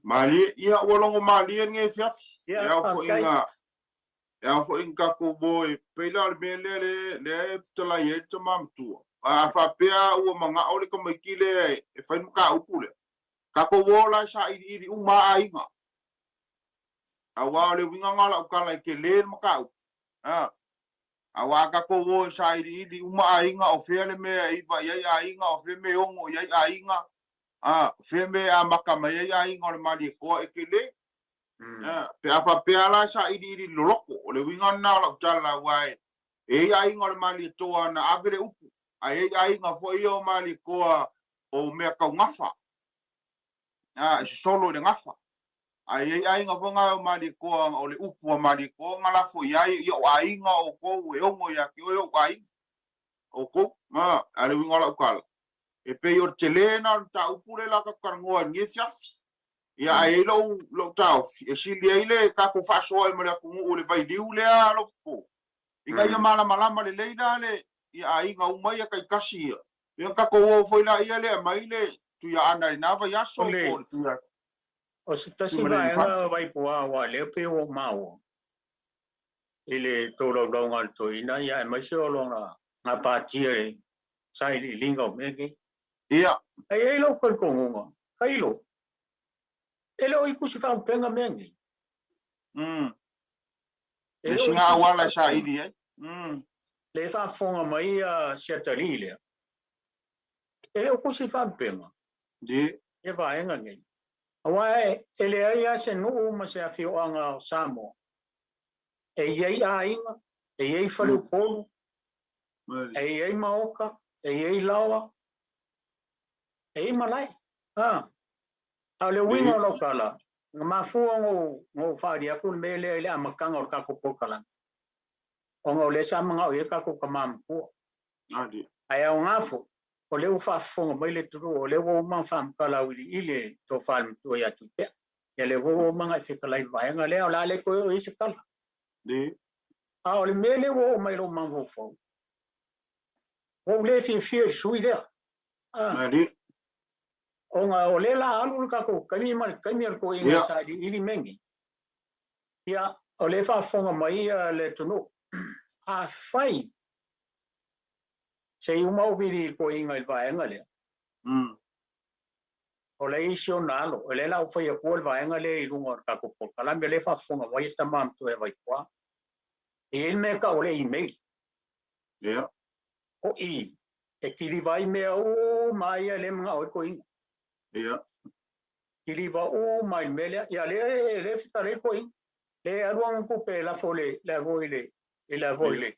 [SPEAKER 2] Malie, ia ua logo malie lenei afiafi.
[SPEAKER 1] Ia,
[SPEAKER 2] E ao foi
[SPEAKER 1] faafetai.
[SPEAKER 2] ina e ao foi ina tatou moe e pei la o le mea lea le lea e fetalai ai le tama matua. A faapea ua manao le tamaiti lea e fai le mataupu lea, tatou o la e sailiili uma lava aiga. Aua o le uiga lena o lau tala e tele le mataupu. A, aua a tatou o e sailiili uma aiga o fea le mea e iva i ai aiga, o fea mea e ono i ai aiga, A, fea mea e amata mai ai aiga o le Malietoa e tele. A, pe a faapea la e sailiili loloto, o le uiga lena o lau tala, aua e i ai aiga o le Malietoa na ave le upu, ae i ai aiga foi ia o Malietoa o mea tau gafa, a, e sosolo i le gafa. Ae i ai aiga foi na o Malietoa, o le upu a Malietoa na lafo i ai, ia o aiga outou e ono ia te oe ou aiga, outou. A, a le uiga o lau tala, e pei o le tele lena o le mataupu lea la tatou talanoa i lenei afiafi. Ia, ae i ai lou, lou taofi, e sili ai le tatou faasoa ai ma le atunuu i le vailiu lea alofa, ina ia malamalama lelei la le ia aiga uma ia taitasi ia. Ia ona tatou o foi laia lea e aumai le Tuiaana i lena vaiaso po o le Tuia.
[SPEAKER 1] O se tasi vaega Vaipuā aua lea pei ua ou maua i le tolaulauga a le toeaina ia aemaise o lona gapatia i le sailiiliga o mea nei.
[SPEAKER 2] Ia.
[SPEAKER 1] Ae i ai lou talitonuga, tailo, e le o i tusi faalupega mea nei.
[SPEAKER 2] E le o i auala e saili ai.
[SPEAKER 1] Le faafofoga mai ia si atalii lea, e le o tusi faalupega.
[SPEAKER 2] Ye.
[SPEAKER 1] Ia vaega nei. Aua e leai lava se nuu ma se afioaga o Samoa e i ai aiga, e i ai faleupolu, e i ai maota, e i ai laoa, e i ai malae. A o le uiga o lau tala, na mafua ona ou faaali atu le mea lea i le amataga o le tatou polokalame, ona o lea sa manao i ai le tatou tama matua. Ae aoga foi, o lea ua faafofoga mai le atunuu, o lea ua uma ona faamatala auiliili e le tofa i le matua ia Tuipea. Ia lea foi ua uma ona e fetalai i le vaega lea, o le a le toe oo i ai se tala. A o le mea lea ua oo mai i lou mafaufau, ua ou le fiafia i le sui lea. Ona o lea la alu le tatou taimi ma le taimi o le toeaina e sailiili mea nei. Ia, o lea e faafofoga mai le atunuu. Afai se i uma ou vili i le toeaina i le vaega lea, o lea e i ai si ona alo, o lea la ua fai atua le vaega lea i luga o le tatou polokalame, o lea e faafofoga mai le tama matua ia Vaipua. E i ai le mea e tau o le email. O i, e kiliva ai mea uma ia lea e manao ai le toeaina. Kiliva uma i le mea lea. Ia lea lea e fetalai le toeaina. Lea e alu ana tupe e lafo le le foi le i le foi le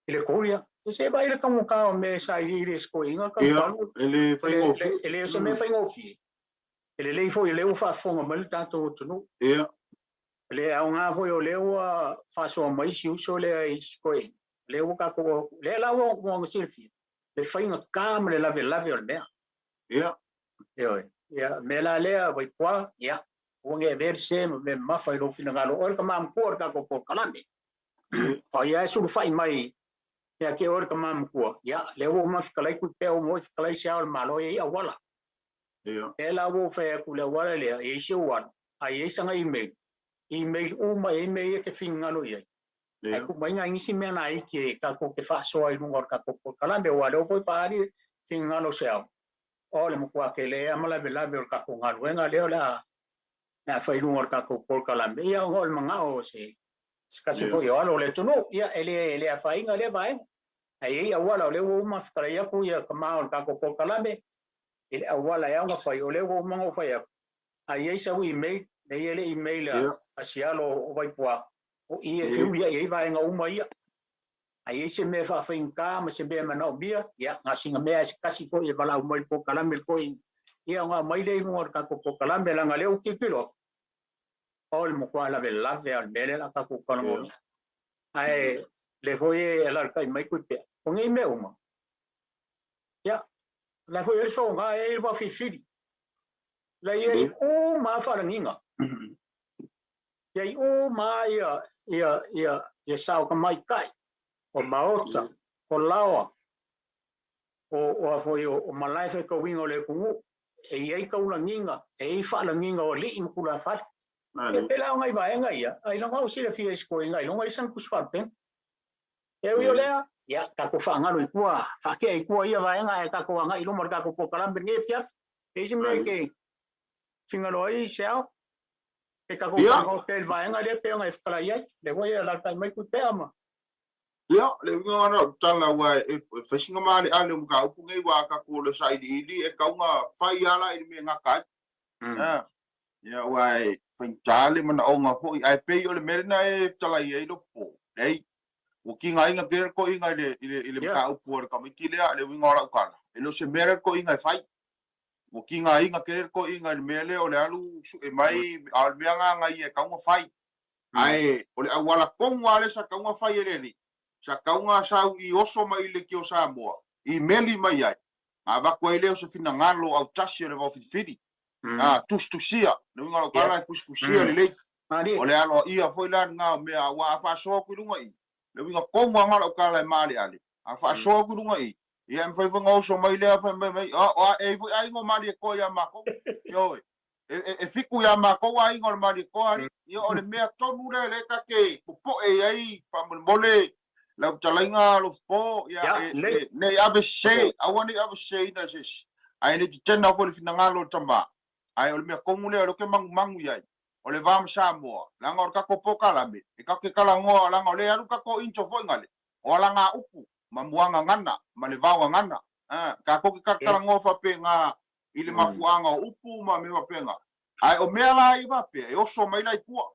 [SPEAKER 1] i le courier. Se vaai le taugata o mea e sailiili e si toeaina
[SPEAKER 2] talu talu. E le faigofie.
[SPEAKER 1] E le o se mea faigofie. E lelei foi o lea ua faafofoga mai le tatou atunuu. Le aoga foi o lea ua faasoa mai si uso lea i si toeaina. Lea ua tatou, lea la ua ua silafia le faigata ma le lavelave o le mea. Ioe. Ia, mea la lea, Vaipua, ia, ua ne i avea le se ma mea mamafa i lou finagalo, o oe le tama matua o le tatou polokalame. O ia e sulufai mai ia te oe le tama matua, ia, lea ua uma fetalai Tuipea, ua uma fetalai se Ao o le Malo, e i ai auala. Lea la ua ou fai atu i le auala lea, e i ai si ou alo, a i ai sana email, email uma i ai mea ia e te finagalo i ai. Ae tuu mai nai nisi mea laiti e tatou te faasoa i luga o le tatou polokalame, aua o lea ua foi faaali finagalo o se ao, o le matua tele lava ma lavelave o le tatou galuega lea o le a fai i luga o le tatou polokalame, ia ona o le manao o se tasi foi o alo o le atunuu, ia e le afaina lea vaega. Ae i ai auala, o lea ua uma fetalai atu ia tama o le tatou polokalame i le auala e ao ona fai, o lea ua uma ona ou fai atu, a i ai sau email, lea e i ai le email a si alo o Vaipua, o i e feuliai ai vaega uma ia. A i ai se mea e faafaigata ma se mea e manaomia, ia, na o sina mea se tasi foi e valaau mai i le polokalame le toeaina, ia ona aumai lea i luga o le tatou polokalame, leaga o lea ua tilotilo atu, o le matua lavelave lava o le mea lea o le a tatou talanoa ai. Ae lea foi e alaalatai mai Tuipea, o nei mea uma, ia, o la foi e i ai le soga, e i ai le vaafilifili, la e i ai uma lava faalagiga. Ia i uma ia ia ia ia sao tamaitai, o maota, o laoa, o o a foi o malae faitauina o le atunuu, e i ai taulagiga, e i ai faalagiga o alii ma tulafale. E pei la o nai vaega ia, ailoga o silafia e si toeaina, ailoga e i ai sana tusi faalupega. E ui o lea, ia, tatou faagalo i tua, faatea i tua ia vaega ae tatou agai i luma o le tatou polokalame lenei afiafi. E i ai se mea e te finagalo ai se ao? E tatou talanoa pea i le vaega lea pei ona e fetalai ai, lea foi e alaalatai mai Tuipea ma.
[SPEAKER 2] Ia, le uiga lena o le tala, aua e fai sina maaleale o mataupu nei, aua a tatou o le sailiili, e tatau ona fai lava la i le mea e gata ai. Ia, aua e faigata le manaoga foi, ae pei o le mea lena e fetalai ai lou po, leai, ua tigaina tele le toeaina i le mataupu a le tamaiti lea, le uiga o lau tala, e le o se mea lea le toeaina e fai. Ua tigaina tele le toeaina i le mea lea o le alu sue mai, a o le mea lena na ia e tatau ona fai. Ae o le auala tonu lava lea sa tatau ona fai e le alii, sa tatau ona sau i oso mai i le Leitio Samoa, imeli mai ai, ona avatu ai lea o se finagalo autasi o le Vaofilifili, a, tusitusia, le uiga o lau tala e tusitusia lelei. O le aloaia foi la lena o mea, aua a faasoa atu i luga i i, le uiga tonu lava lena o lau tala e maaleale, a faasoa atu i luga i i, Ia, e mafai foi ona oso mai lea fai mai mai, a, a, e i ai foi aiga o Malietoa ia matou. Ioe. E, e, e fitu ia matou aiga o le Malietoa, alii. Ia, o le mea tonu lea lea ta te popoe i ai, faamolemole, lau fetalaiga Alofipo, ia,
[SPEAKER 1] Ia,
[SPEAKER 2] e,
[SPEAKER 1] lelei.
[SPEAKER 2] e, ne i ave sese, aua ne i ave seseina e se isi. Ae ne i tetena foi le finagalo o le tama. Ae o le mea tonu lea o lea ou te manumanu i ai, o le va ma Samoa, leaga o le tatou polokalame, e tatou te talanoa, leaga o lea e alu le tatou intro foi nale, o alagaupu ma muagagana ma le vaogagana. A, tatou te talatalanoa faapena i le mafuaaga o upu ma mea faapena. Ae o mea la ia faapea, e oso mai la i tua.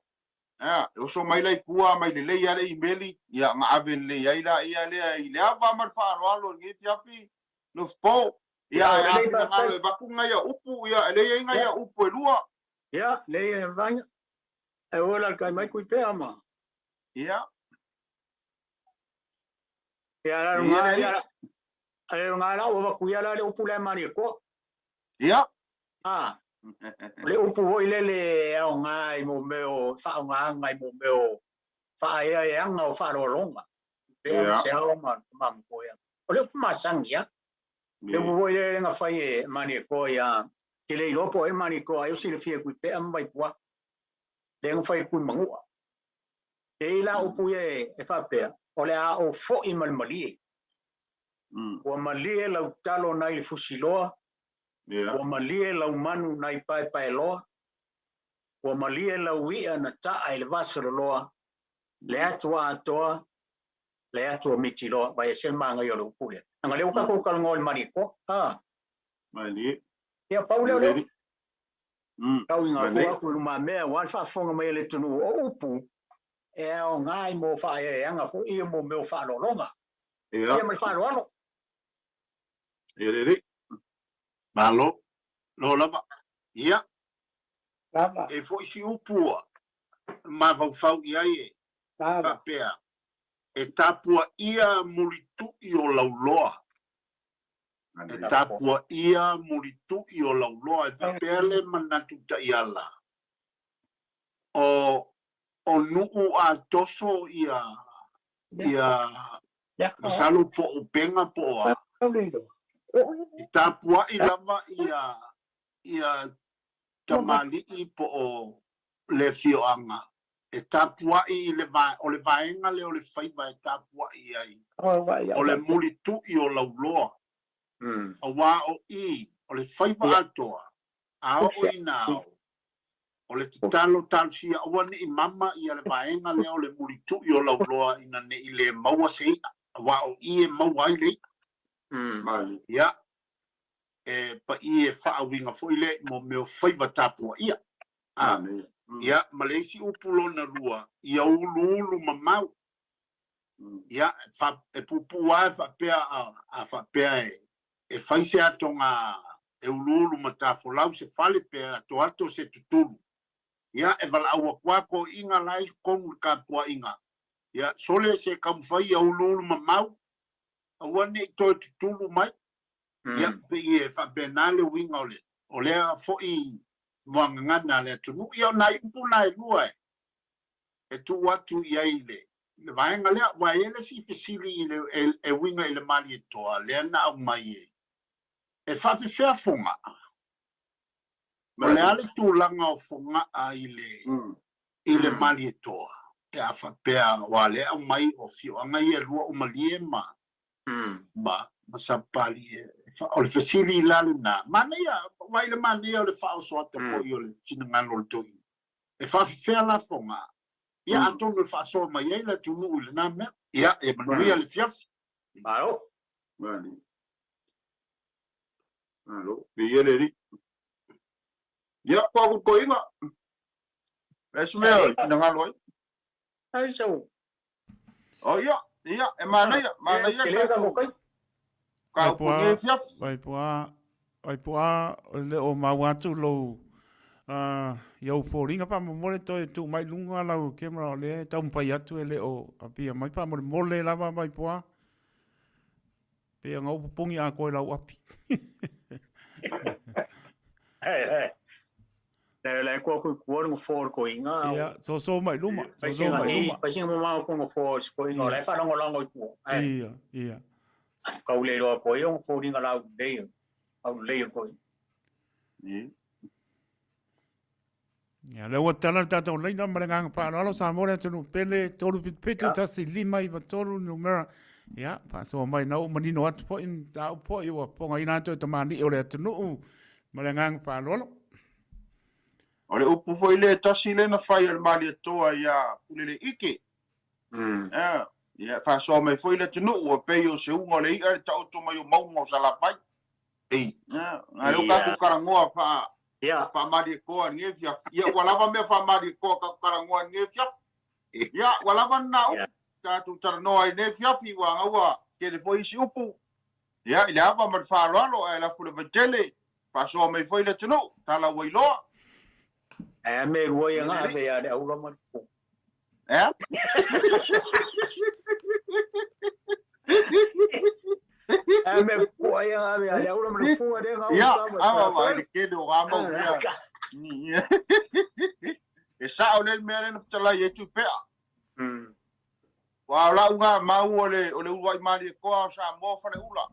[SPEAKER 2] A, e oso mai la i tua mai lelei lava le imeli, ia ona ave lelei ai laia lea i le ava ma le faaaloalo i lenei afiafi, Lofipo. Ia, ae a finagalo e avatu nai au upu, ia, e lelei ai nai au upu e lua.
[SPEAKER 1] Ia, lelei e vaega. E ola le kai mai kui pea ma.
[SPEAKER 2] Ia.
[SPEAKER 1] Ia la nga ia ale nga la ua ku ia la le upu le mani ko.
[SPEAKER 2] Ia.
[SPEAKER 1] Ah. Le upu foi le le ao nga i mo meo whaonga i mo meo whaea e anga o whaarolonga. Pea yeah. se ao ma ma mo ia. O le upu masangi ia. Le upu foi le nga whai e mani ko ia. Ke le ilopo e mani ko ai o silafia kui pea mai pua. Le nga whai kui mangua. E i la upu ia e faapea, o le a ou fo'i ma le malie. Ua malie lau talo nai le fusiloa, ua malie lau manu nai Paepaeloa, ua malie lau i'a na ta'a i le vasaloloa, le atua atoa, le atua mitiloa. Vai ese le manaia o le upu lea. Leaga lea ua tatou talanoa i le malietoa. A.
[SPEAKER 2] Malie.
[SPEAKER 1] Ia, pau lea o le upu. Tau ina tuu atu i lumamea aua le faafofoga mai a le atunuu o upu e aoga ai mo faaeaeaga foi ia mo mea o faaaloaloga. Ia ma le faaaloalo.
[SPEAKER 2] Ia lelei.
[SPEAKER 3] Malo. Lo lava. Ia.
[SPEAKER 5] Lava.
[SPEAKER 3] E foi si upu ua mafaufau i ai e faapea, e tapuaia mulitu'i o Lauloa. E tapuaia mulitu'i o Lauloa e faapea le manatu taiala, o o nuu a toso ia ia masalo po o upega po o a, e tapuai lava ia ia tamalii po o le afioaga e tapuai i le o le vaega lea o le faiva e tapuai ai, o le mulitu'i o Lauloa, auā o i o le faiva atoa, a oo ina ao, o le tatalo talosia aua ne i mama ia le vaega lea o le mulitu'i o Lauloa ina ne i le maua se i'a, auā o i e maua ai le i'a. Ia, e paʻi e faauiga foi lea i mo mea o faiva tapuaia. A, ia, ma le isi upu lona lua, ia uluulu mamau. Ia, fa, e puupuu lava e faapea, a, a faapea e, e fai se atoga e uluulu matafolau se fale pe atoato se tutulu. Ia, e valaau atu lava toeaiina la e i totonu i le tapuaiga. Ia, sole se taumafai ia uluulu mamau, aua ne i toe tutulu mai. Ia, pei e faapena le uiga o le, o lea foi muagagana a le atunuu. Ia o nai upu na e lua e, e tuu atu i ai i le, le vaega lea, aua e i ai le isi fesili i le, e, e uiga i le Malietoa lea na aumai e, e faafefea Fogaa. O le a le tulaga o Fogaa i le, i le Malietoa pe a faapea, aua lea e aumai o afioaga ia e lua o Malie ma, ma, ma Sapapalii. E, o le fesili la lena, manaia, vaai le manaia o le faaoso ata foi o le finagalo o le toeaina. E faafefea la Fogaa? Ia, atonu e faasoa mai ai le atunuu i lena mea. Ia, e manuia le afiafi.
[SPEAKER 1] Malo.
[SPEAKER 2] Malo. Malo. Viia le Alii. Ia, kua ku toeaina. E se mea i finagalo ai.
[SPEAKER 1] Ai sau.
[SPEAKER 2] Oh, ia, ia, e manaia, manaia
[SPEAKER 1] Ke le ka mo kai.
[SPEAKER 2] Ka upu nei afiafi.
[SPEAKER 4] Vai pua. Vaipu'a, e le o maua atu lou i ou foliga faamolemole toe tuu mai i luga lau camera o lea e taumafai atu e le o apia mai faamolemole lava Vaipu'a. Pei ona ou popogi atoa i lau api.
[SPEAKER 1] Le le ko ku ku ngo for ko inga.
[SPEAKER 4] Ia, so so mai luma. So so mai luma.
[SPEAKER 1] Pasinga mo mau ko ngo for ko inga le fa longo longo i ku.
[SPEAKER 4] Ia, ia.
[SPEAKER 1] Kau le roa ko ia ngo for inga lau le. Au le ko.
[SPEAKER 2] Ia.
[SPEAKER 4] Ia, lea ua tala le tatou laina ma le agaga faaaloalo Samoa le atunuu pele 377 1 5 9 3 numera. Ia, faasoa mai na ua manino atu foi mataupu foi ua fofogaina atu e tamalii o le atunuu ma le agaga faaaloalo.
[SPEAKER 2] O le upu foi lea e tasi lea na fai a le Malietoa iā Puleleike. Ia, ia, faasoa mai foi le atunuu ua pei o se uga o le i'a le taoto mai o mauga o Salafai.
[SPEAKER 1] Ei.
[SPEAKER 2] Ia, a lea ua tatou talanoa faa
[SPEAKER 1] Ia.
[SPEAKER 2] Faamalietoa i lenei afiafi. Ia, ua lava mea faamalietoa tatou talanoa i lenei afiafi. Ia, ua lava lena upu. Tatou talanoa ai i lenei afiafi, ua ana ua tele foi isi upu. Ia, i le ava ma le faaaloalo, ae lafo le vaitele, faasoa mai foi le atunuu, tala ua iloa.
[SPEAKER 1] Ae a me lua ia nga ave ia le aula ma le fu.
[SPEAKER 2] Ea?
[SPEAKER 1] Ae me kua ia nga ave ia le aula ma le fu le nga
[SPEAKER 2] Ia, ava ma le kele o ga mau ia. E sao le mea le na fetalai e tu pea. Ua o lau ngā mau o le o le uluai Malietoa o Samoa Faleula.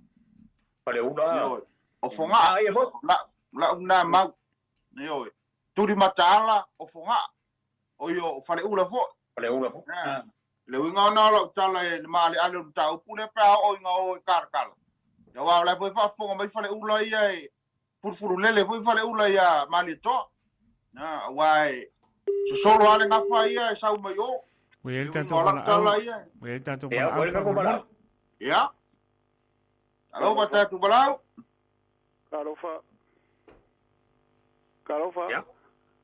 [SPEAKER 1] Faleula.
[SPEAKER 2] Ioe. O Fogaa.
[SPEAKER 1] Ah, ia foi.
[SPEAKER 2] Lau, lau nā mau. Ioe. Tuli mataala o Fogaa. O ia o Faleula foi.
[SPEAKER 1] Faleula foi.
[SPEAKER 2] Ah. Le uiga ona o lau tala e le maaleale o le mataupu lea pe a oo ina o e kalakala. Ia aua o la e foi faafofoga mai Faleula ia e fulufululele foi Faleula ia Malietoa. Ah, aua e sosolo lava le gafa ia e sau mai o.
[SPEAKER 4] Ua i ai le
[SPEAKER 2] Le uiga
[SPEAKER 4] tatou
[SPEAKER 2] o lau
[SPEAKER 4] valaau.
[SPEAKER 2] tala ia.
[SPEAKER 4] Ua i ai le tatou
[SPEAKER 1] Ia,
[SPEAKER 4] valaau
[SPEAKER 1] ua i le tatou
[SPEAKER 4] faamolemole.
[SPEAKER 1] valaau.
[SPEAKER 2] Ia. Alofa tatou valaau.
[SPEAKER 6] Talofa. Talofa.
[SPEAKER 1] Ia.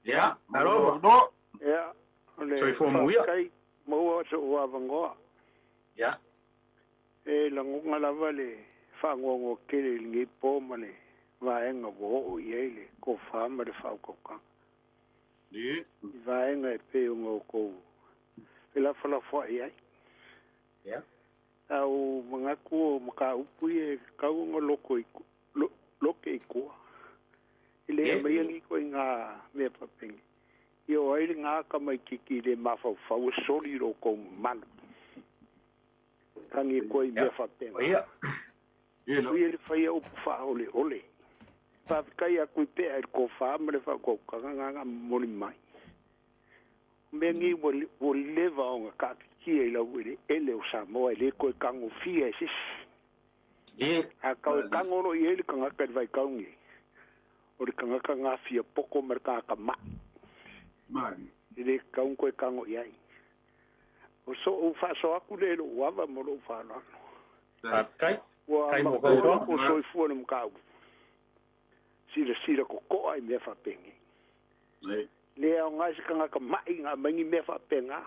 [SPEAKER 2] Ia,
[SPEAKER 1] Alofa.
[SPEAKER 2] No.
[SPEAKER 6] Ia, o le
[SPEAKER 1] Soifua manuia.
[SPEAKER 6] faafetai maua so'u avanoa.
[SPEAKER 1] Ia.
[SPEAKER 6] E lagona lava le faanoanoa tele i lenei po ma le vaega ua oo i ai le tofa ma le faautautaga.
[SPEAKER 2] Ia.
[SPEAKER 6] I vaega e pei ona outou felafolafoai ai.
[SPEAKER 1] Ia.
[SPEAKER 6] A o manatu o mataupu ia e tatau ona loko i loke i tua. E le aumaia ni ituaiga mea faapeni. Ia o ai lena tamaitiiti le mafaufau e soli i lo outou mamalu. Tagi atu ai i mea faapena. Ui e le faia upu faaoleole. Faafetai atu i pea i le tofa ma le faautautaga na na momoli mai. O mea nei ua, ua leva ona taatitia i laueleele o Samoa e le toe tagofia e se isi. A tau e tago loa i ai le tagata i le vaitau nei, o le tagata gafia poto ma le tagata ma'i. E le tatau ona toe tago i ai. O so'u faasoa atu lea i lo'u ava ma lo'u faaaloalo.
[SPEAKER 1] Faafetai.
[SPEAKER 6] Ua
[SPEAKER 1] Faafetai mo
[SPEAKER 6] matua
[SPEAKER 1] fautuaga.
[SPEAKER 6] lou soifua i le mataupu. Silasila toto'a i mea faapenei. Le aoga i se tagata ma'i na aumai ni mea faapena.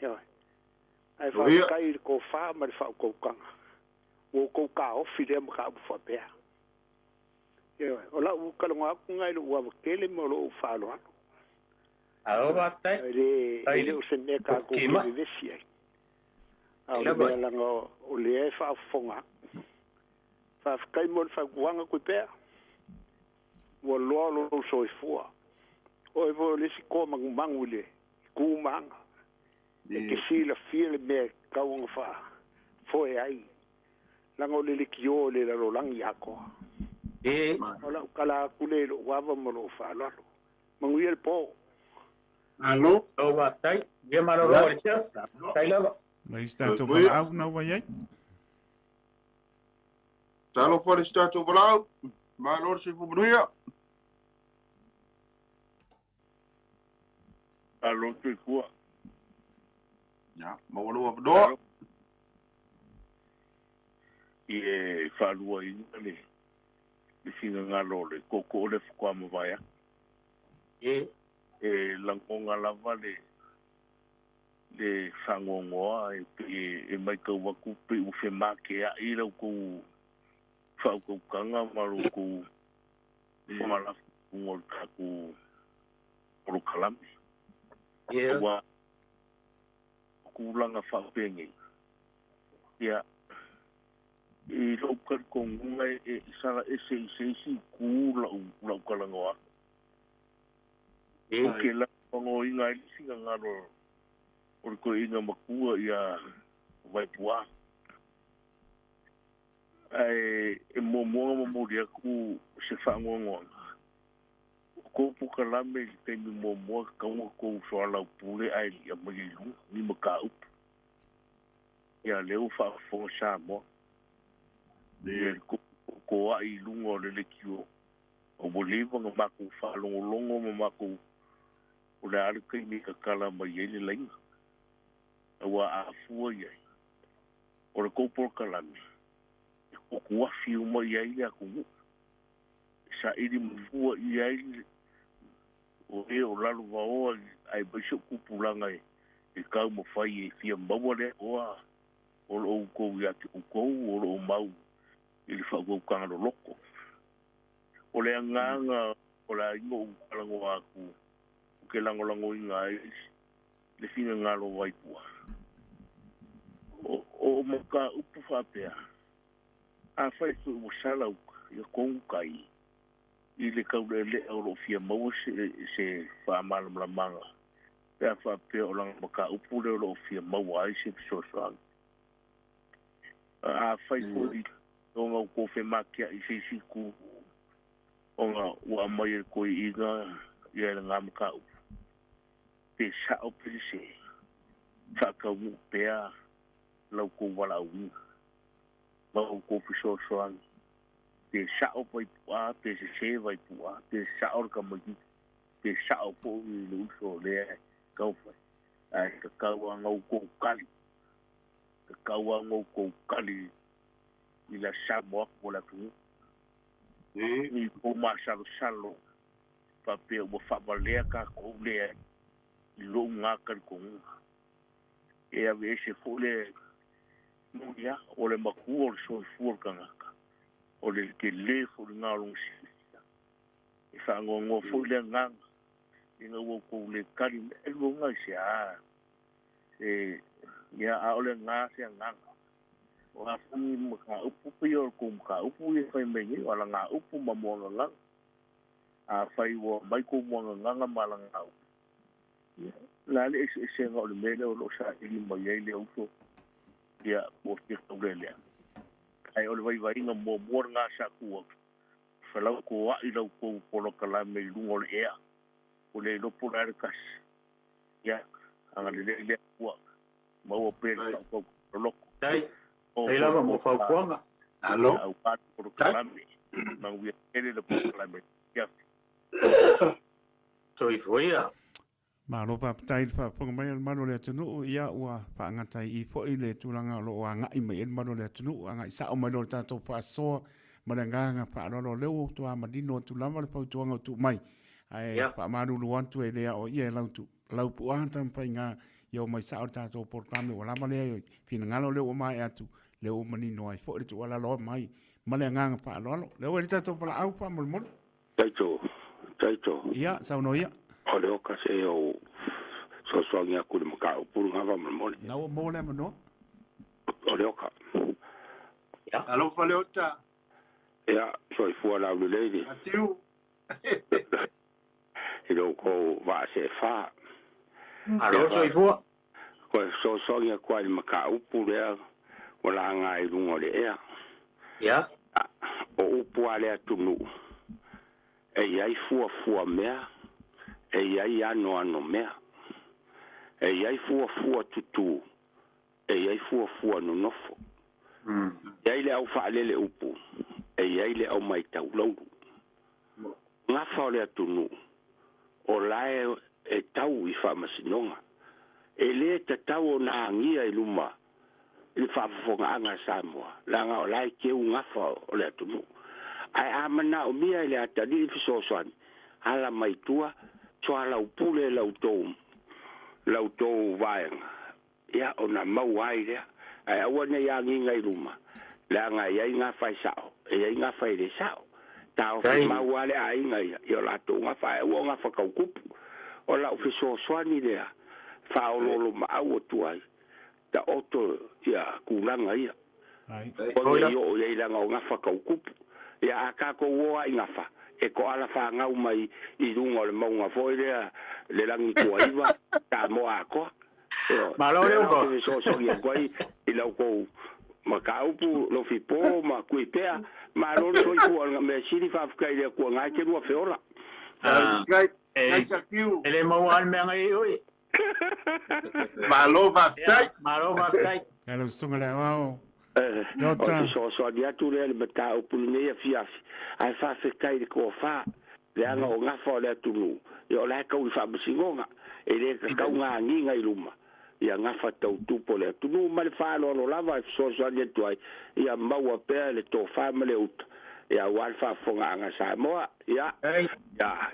[SPEAKER 6] Ioe. Ae faafetai i le tofa ma le faautautaga. Ua outou taofi lea mataupu faapea. Ioe. O la'u talanoa atu lena i lo'u ava tele ma lo'u faaaloalo.
[SPEAKER 1] Alo faafetai.
[SPEAKER 6] E le, e le o se mea tatou te vevesi ai. A o le mea leaga o lea e faafofoga atu. Faafetai mo le fautuaga Tuipea. Ua loa lou soifua. Oe foi o le isi toa manumanu i le tu ma aga. E te silafia le mea e tatau ona faafoe ai, leaga o le lekiō i le lalolagi atoa. O lau tala atu lea i lou ava ma lou faaaloalo. Manuia le po.
[SPEAKER 3] Malo.
[SPEAKER 1] Malo faafetai. Ia malolo le chef. Faafetai lava.
[SPEAKER 4] Mai se tatou valaau na ua i ai.
[SPEAKER 2] Talofa le se tatou valaau. Malo le soifua manuia.
[SPEAKER 7] Malo soifua.
[SPEAKER 2] Ia, maua lou avanoa.
[SPEAKER 7] I e faaluaina le le finagalo o le tootoo lea faatoa mavae atu.
[SPEAKER 1] E.
[SPEAKER 7] E lagona lava le le faanoanoa e pei e matau atu pei ua femakea'i la outou faautautaga ma lo outou Fogalafo i luga o le tatou polokalame. Aua o tulaga faapenei, ia, i lou talitonuga e sala ese i se isi itu lau lau talanoa atu. Ou te lagolagoina ai le finagalo o le toeaina matua ia Vaepuā. Ae e muamua ona momoli atu se faanoanoaga, o tou polokalame i le taimi muamua e tatau ona tou soalaupule ae le i aumaia i luga ni mataupu. Ia lea ua faafofoga Samoa ia le toatoai i luga o le leitio ua leva ona matou faalogologo ma matou o le a le taimi e tatala mai ai le laina. Aua a fua i ai, o le tou polokalame e tuatuafi uma i ai le atunuu, e saili mafua i ai o e o lalo vaoa aemaise o tupulaga e taumafai e fia maua le oa o lo outou ia te outou o lo o mau i le faautautaga loloto. O le agaga o le a ona ou talanoa atu ou te lagolagoina ai le finagalo o Vaipua. O mataupu faapea, afai foi ua sala uta, ia tonu tai i le taulealea o lo o fia maua se faamalamalamaga pe a faapea o lana mataupu lea o lo o fia maua ai se fesoasoani. Afai foi ona outou femateai i se isi itu ona ua aumai e le toeaina ia lena mataupu, pe sao pe sese, faataunuu pea la outou valaauina ma outou fesoasoani, pe sao Vaepuā pe sese Vaepuā, pe sao le tamaitiiti, pe sao foi le uso lea e taumafai, ae tatau lava ona outou tali, tatau lava ona outou tali i le samo atu o le atunuu. Ni tou masalosalo faapea ua faavalea tatou lea i lou na talitonuga. E aveese foi le moni lava, o le matua o le soifua o le tagata, o le tele foi lena o lona silafia. E faanoanoa foi le agaga ina ua outou le tali mai, e luga i se a, se, ia, a o le na se agaga. O a foi ni mataupu, pei o le tou mataupu ia e fai mai nei, o alagaupu ma muagagaga. Afai ua aumai tou muagagaga ma alagaupu, ia, o le a le eseesega o le mea lea o lo o saili mai ai le uso, ia, po o se taulelea. Ae o le vaivaiga muamua lena sa tu atu, felautoa'i la outou polokalame i luga o le ea, ua le iloa po o le a le tasi. Ia, agalelei le Atua, maua pea le faautautaga loloto.
[SPEAKER 1] Tai, tai lava mo fautuaga.
[SPEAKER 7] Alo. Aua le polokalame, manuia tele le polokalame. Ia.
[SPEAKER 1] Soifua ia.
[SPEAKER 4] Malo faafetai i le faafofoga mai a le malu o le atunuu. Ia ua faagata ai i i foi le tulaga o lo o agai mai ai le malu o le atunuu, agai sao mai loa i le tatou faasoa ma le agaga faaaloalo. O lea ua toa manino atu lava le fautuaga ua tuu mai, ae faamalulu atu e le aoaia e Laupuaa taumafaiga ia omai sao le tatou polokalame ua lava lea finagalo lea ua maea atu, lea ua manino ai foi le tuualalo mai ma le agaga faaaloalo. Lea ua i le tatou valaau faamolemole.
[SPEAKER 8] Taito, taito.
[SPEAKER 4] Ia, saunoa ia.
[SPEAKER 8] O le oka se ou fesoasoani atu i le mataupu lena faamolemole.
[SPEAKER 4] Na ua maua le avanoa.
[SPEAKER 8] O le oka.
[SPEAKER 1] Ia.
[SPEAKER 2] Alofa Leota.
[SPEAKER 8] Ia, soifua laulelei le.
[SPEAKER 2] Atiu.
[SPEAKER 8] I lo outou vaa seefā.
[SPEAKER 1] Alo soifua.
[SPEAKER 8] Koe fesoasoani atu ai i le mataupu lea ua laga i luga o le ea.
[SPEAKER 1] Ia.
[SPEAKER 8] O upu a le atunuu, e i ai fuafua mea, e i ai anoano mea. E i ai fuafua tutū, e i ai fuafua nonofo. E i ai le au faalele upu, e i ai le au maitau laulu. Gafa o le atunuu, o la e tau i faamasinoga. E lē tatau ona agia i luma i le faafofogaaga a Samoa, leaga o la e teu gafa o le atunuu. Ae a manaomia e le atalii fesoasoani, ala mai tua, soalaupule la outou vaega, ia ona maua ai lea. Ae aua ne i agiga i luma, leaga e i ai gafa e sao, e i ai gafa e le sao. Taofi mau lava le aiga ia i o latou gafa ae ua o gafa tautupu. O lau fesoasoani lea e faaoloolomaau atu ai, taoto ia tulaga ia. Aua ne i oo i ai leaga o gafa tautupu. Ia a tatou o lava i gafa, e toala fanau mai i luga o le mauga foi lea le Lagituaiva, Samoa atoa.
[SPEAKER 1] Malo
[SPEAKER 8] le uto. Te fesoasoani atu ai i la outou mataupu, Lofipo ma Tuipea. Malo le soifua, o le mea sili faafetai i le Atua na e te lua feola.
[SPEAKER 2] Faafetai.
[SPEAKER 1] E le maua lava le mea na i ai oe.
[SPEAKER 2] Malo faafetai.
[SPEAKER 1] Malo faafetai.
[SPEAKER 4] Lau susuga le aoao.
[SPEAKER 8] O le fesoasoani atu lea i le mataupu lenei afiafi, ae faafetai i le tofa, leaga o gafa o le atunuu, ia o la e tau i faamasinoga, e le tatau ona agiga i luma ia gafa tau tupu o le atunuu. Ma le faaaloalo lava e fesoasoani atu ai, ia maua pea le tofa ma le uta, ia aua le faafofogaaga a Samoa. Ia, ia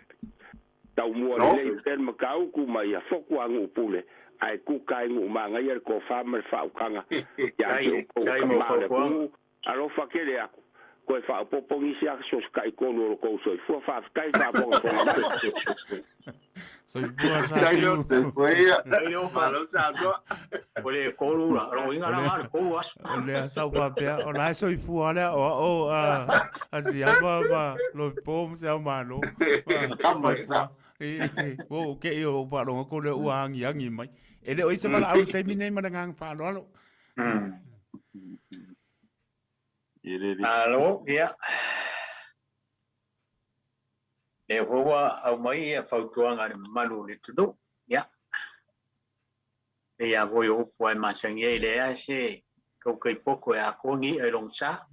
[SPEAKER 8] taumua lelei pea le mataupu ma ia fotu a nuu pule, ae tuta i nuu manaia le tofa ma le faautaga ia te outou o tama o le atunuu. Alofa tele aku, toe faaopoopo nisi aso se taitolu o lo tou soifua. Faafetai le faafogafoga mai.
[SPEAKER 4] Soifua sa tiu.
[SPEAKER 2] Malo saunoa.
[SPEAKER 1] O le tolu la, o inga la le tolu aso.
[SPEAKER 4] O le sau faapea, o la e soifua lea o ao a siama ma loipo ma se ao malo. Ua ke i o faalogo atu lea ua agiagi mai. E le o i se valaau i le taimi nei ma le agaga faaaloalo.
[SPEAKER 1] Malo, ia. Lea foi ua aumai ia fautuaga a le mamalu o le atunuu. Ia. Pei lava foi o upu lava e masani ai, e leai lava se tautai poto e atoa ni i'a i lona sa.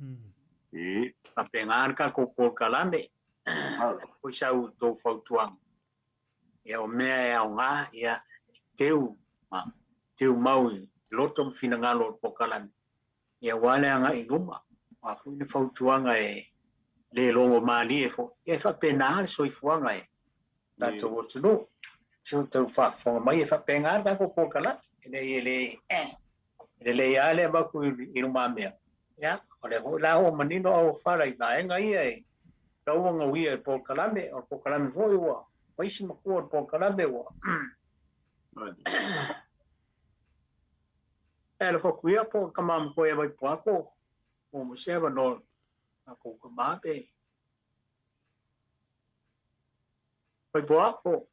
[SPEAKER 1] Faapena le tatou polokalame. Foi sa outou fautuaga. Ia o mea e aoga, ia, e teu ma teu mau i loto ma finagalo o le polokalame. Ia aua le agai i luma. O a foi ni fautuaga e le logo malie foi, ia e faapena le soifuaga e tatou atunuu. Se o tau faafofoga mai e faapena le tatou polokalame. E le e le e lelei lava le avatu i lumamea. Ia, o lea foi la ua manino au fala i vaega ia e tau ona uia e polokalame. O le polokalame foi ua fai si matua o le polokalame ua E le foku ia po ka mama koe e vai po ako o mo se no ako ka ma pe vai po ako.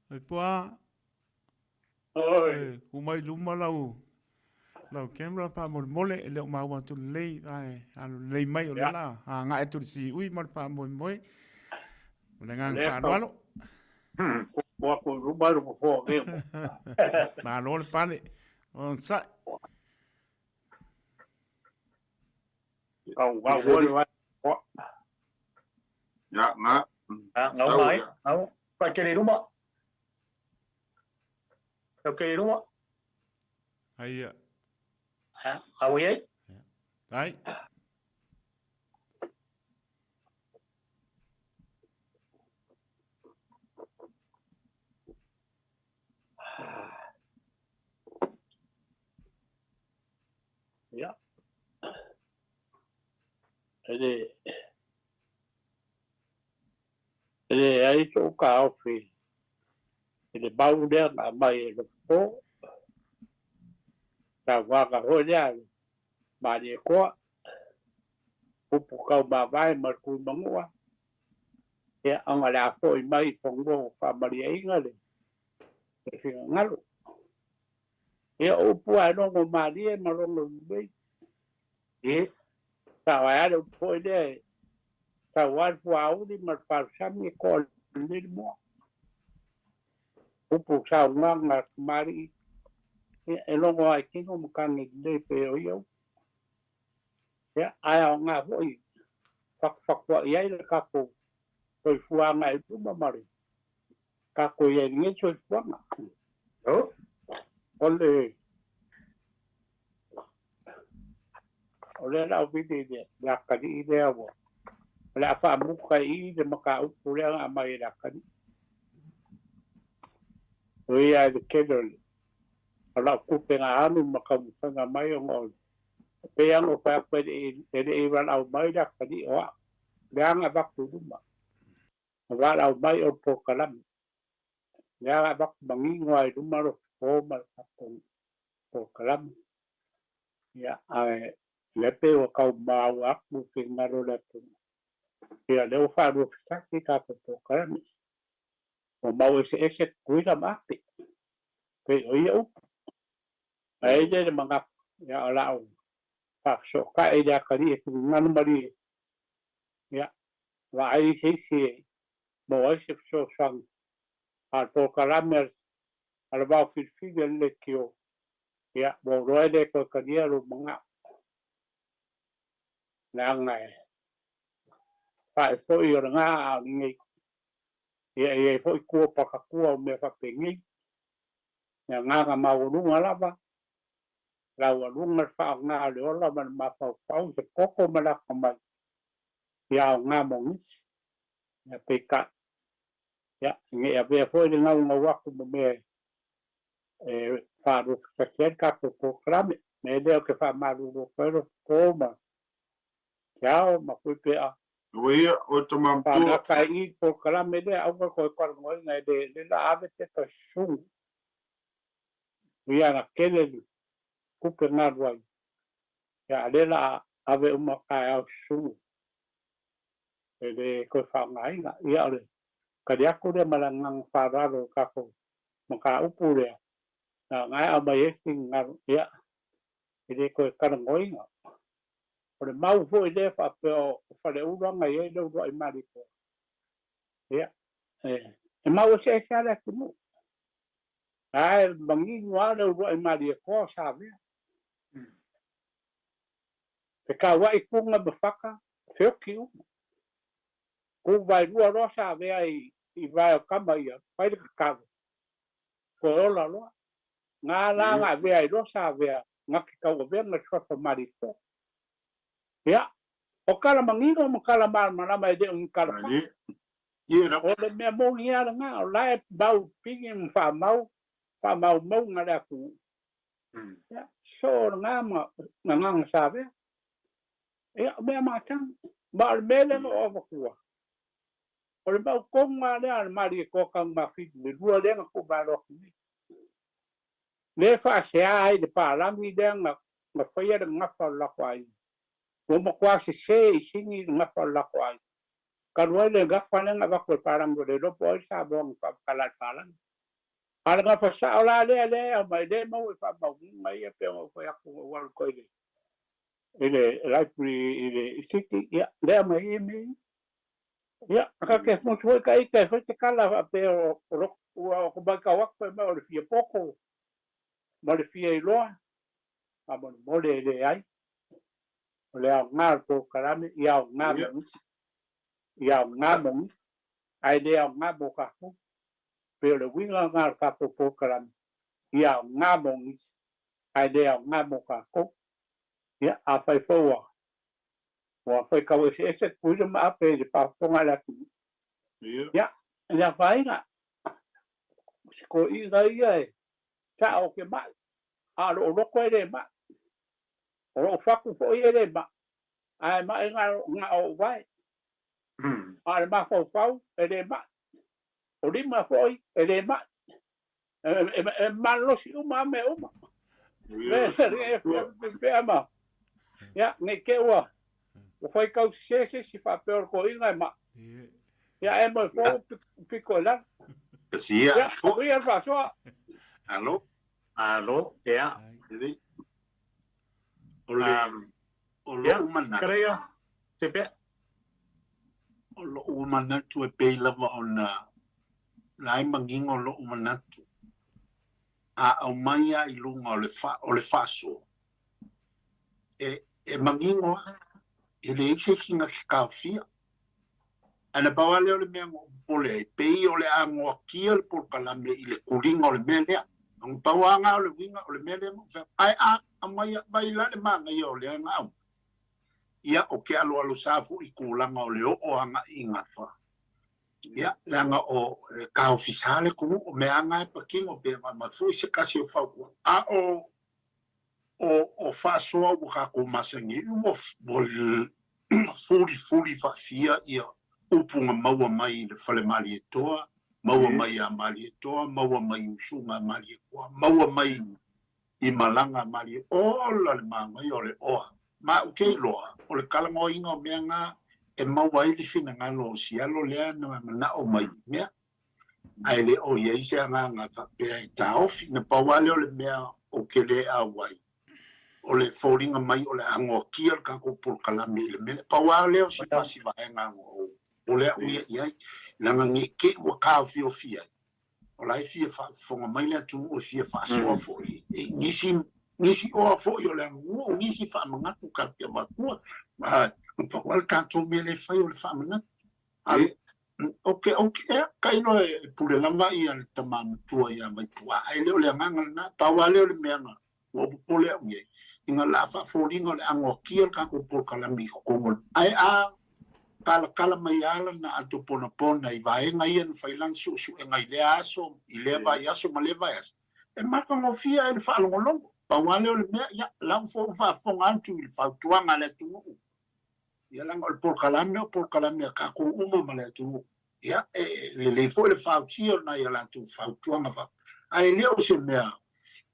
[SPEAKER 4] Vai po a. Oi. Ku mai luma lau lau camera faamolemole e le o maua atu lelei ae alu lelei mai o le la agai atu i le siui ma le faamoemoe. O le agaga faaaloalo.
[SPEAKER 5] Ua ku luma lu fo ke.
[SPEAKER 4] Malo le pale. Onosai.
[SPEAKER 5] Kau ngau wo le wa.
[SPEAKER 2] Ya, nga.
[SPEAKER 1] Ngau mai. Ngau. Pa ke le luma. Tau kei runga.
[SPEAKER 4] Aia.
[SPEAKER 1] Ha, awe ai.
[SPEAKER 4] Ai.
[SPEAKER 5] Ia. E le leai sou taofi i le mau lea na aumai e Lopo, saunoaga foi lea a le Malietoa, upu taumavae ma le Tuimanua, ia, ona o le a foi mai i fanua ua faamalieina le finagalo. Ia, o upu lava e logo malie ma logo lelei. Sao ai lava le upu foi lea e sau lava le fuauli ma le palosami e toa lelei le moa. Upu saunoaga a tamalii, ia, e logo lava i tino ma tagi lelei pei o ia upu. Ia, ae aoga foi fatufatuai ai le tatou soifuaga i luma ma le tatou i ai i lenei soifuaga. O le O lea la o vili i le atalii lea ua o le a faamuta i i le mataupu lea na aumai e le atalii. O ia i le tele o le o lau tupe na alu ma taumafaiga mai ona o le e pei lava ona ou fai atu e le i e le i valaau mai le atalii o au, lea na avatu i luma. Na valaau mai o le polokalame. Lea na avatu manino lava i luma lo fofo ma le tatou polokalame. Ia, ae lea pei ua tau maua atu finagalo o le atunuu, ia lea ua faaluafesasi tatou polokalame. Ua mau eseese Tutuila ma Ape, pei o ia upu. Ae i ai le manatu, ia o le a ou faafesootai i le atalii e finagalo malie, ia, vaai i se isi e maua ai se fesoasoani a le polokalame a le vao filifili a le leitio, ia, ua ou iloa e le toe talia lou manao, leaga e fae foi o lena a o lenei. Ia, e i ai foi tua pakatua o mea faapenei, le agaga maualuga lava, laualuga le faaaoga o le ola ma le mafaufau, se poto ma le atamai ia aoga mo nisi. Ia, peitai, ia, ne i avea foi le naunau atu ma mea e faaluafesasi ai le tatou polokalame. Mea lea ou te faamalulu atu ai lou fofo ma te ao ma Puipea.
[SPEAKER 2] Ua ia, o le tama matua.
[SPEAKER 5] Faagata ai i i le polokalame lea, aua toe talanoaina e le le la ave pepa susugu. Ia na tele le tupe na alu ai, ia a lea la ave uma taeao susugu e le toe faaaogaina. Ia o le tali atu lea ma le agaga faaaloalo i le tatou mataupu lea, na o na e aumai ai finagalo, ia e le toe talanoaina. O le mau foi lea faapea o Faleula na i ai le uluai malietoa, ia, e mau eseese lava le atunuu. Ae manino lava le uluai malietoa o Savea. Fetauai Puna ma Faka, feoti uma. Tu vaelua loa Savea i vae o tama ia, fai le tatalo, toe ola loa. Na la na avea ai loa Savea na te tauavea ma le suafa malietoa. Ia, o tala manino ma tala malamalama e le o ni tala faa. O le mea moni lava lena, o la e mau pigi ma faamau faamaumauga a le atunuu. Ia, so o lena ma gagana Savea. Ia, o mea masani. Ma o le mea lea na ou avatua, o le mau tonu lava lea a le Malietoa Tanumafitu, le lua lea na tuumalo atu nei. Le faasea ai le palagi lea na na faia le gafa o le latou aiga. Ua matua sese i sini le gafa o le latou aiga. Talu ai le gafa lea na avatu e le palagi ua le iloa po o ai le Samoa na faamatala i le palagi. A o le gafa sao la lea lea e aumai lea e maua i faamaumauga ia pei ona ou fai atu na ou alu kai le i le library i le i City ia lea aumai ai mea ia. Ia, ta te motu foi ka ita e fai se tala faapea o o ua o matau atu fai mai o le fia poto ma le fia iloa, faamolemole e leai. O le aoga o le polokalame, ia aoga mo nisi, ia aoga mo nisi, ae le aoga mo tatou. Pei o le uiga lena o le tatou polokalame, ia aoga mo nisi, ae le aoga mo tatou. Ia, afai foi ua ua faitau eseese Tutuila ma Ape i le faafofoga a le atunuu. Ia, e le afaina, o si toeaina ia e sao ou te mai, a o lou loto e le mai. O lou fatu foi e le mai, ae mai na o ou vae. A o le mafaufau e le mai. O lima foi e le mai. E malolosi uma lava mea uma. Pea ma. Ia, nei te ua ua faitau sese se isi faapea o le toeaina e mai. Ia, e moe fou pito i lalo. Ia, amuia le faasoa.
[SPEAKER 2] Alo.
[SPEAKER 1] Alo, ia.
[SPEAKER 3] O le, o lou manatu.
[SPEAKER 1] Karaia, te pea.
[SPEAKER 3] O lou manatu e pei lava ona la e manino lou manatu. A aumai lava i luga o le fa, o le faasoa, e, e manino lava, e leai se isi na te taofia. Ae na pau lava lea o le mea na ou popole ai, pei o le a noatia le polokalame i le tuliga o le mea lea. Na pau lava lena o le uiga o le mea lea na ou fai atu. Ae a aumai mai la le manaia o lea na aumai, ia, o ke aloalo sa foi i tulaga o le oo agai i gafa. Ia, leaga o e taofisa le atunuu, o meaga e patino pe aumai foi se tasi o fautuaga. A o o faasoa ua tatou masani ai, ua fulifuli faafia ia upu na maua mai i le Fale Malietoa, maua mai ia Malietoa, maua mai i usuga a Malietoa, maua mai i malaga a Malietoa. Ola le manaia o le oa. Ma ou te iloa, o le talanoaina o mea na e maua ai le finagalo o si alo lea na manao mai i mea. Ae le o i ai se agaga faapea e taofi. Na pau lava lea o le mea ou te le auai, o le foliga mai o le a noatia le tatou polokalame i le mea lea. Pau lava lea o si fasivaega na ou pole au ia i ai, leaga ne i te i ua taofiofi ai, o la e fia faafofoga mai le atunuu e fia faasoa foi i nisi nisi oa foi o le aganuu, nisi faamanatu tatou te avatua. Na pau lava le tatou mea lea e fai o le faamanatu. Ok, ok, ea, tailo e pule lava ia le tama matua ia Vaipu'a, ae le o le agaga lena. Pau lava lea o le mea na ua ou popole au i ai, ina o le a faafoliga o le a noatia le tatou polokalame i totonu o le. Ae a talatala mai lava lana ato ponapona i vaega ia na fai lana suesuega i lea aso, i lea vaiaso ma lea vaiaso, e matagofie ai le faalogologo. Pau lava lea o le mea, ia, o la foi ua faafofoga atu i le fautuaga a le atunuu. Ia leaga o le polokalame o polokalame a tatou uma ma le atunuu. Ia, e lelei foi le fausia o nai a latou fautuaga faapea. Ae le o se mea,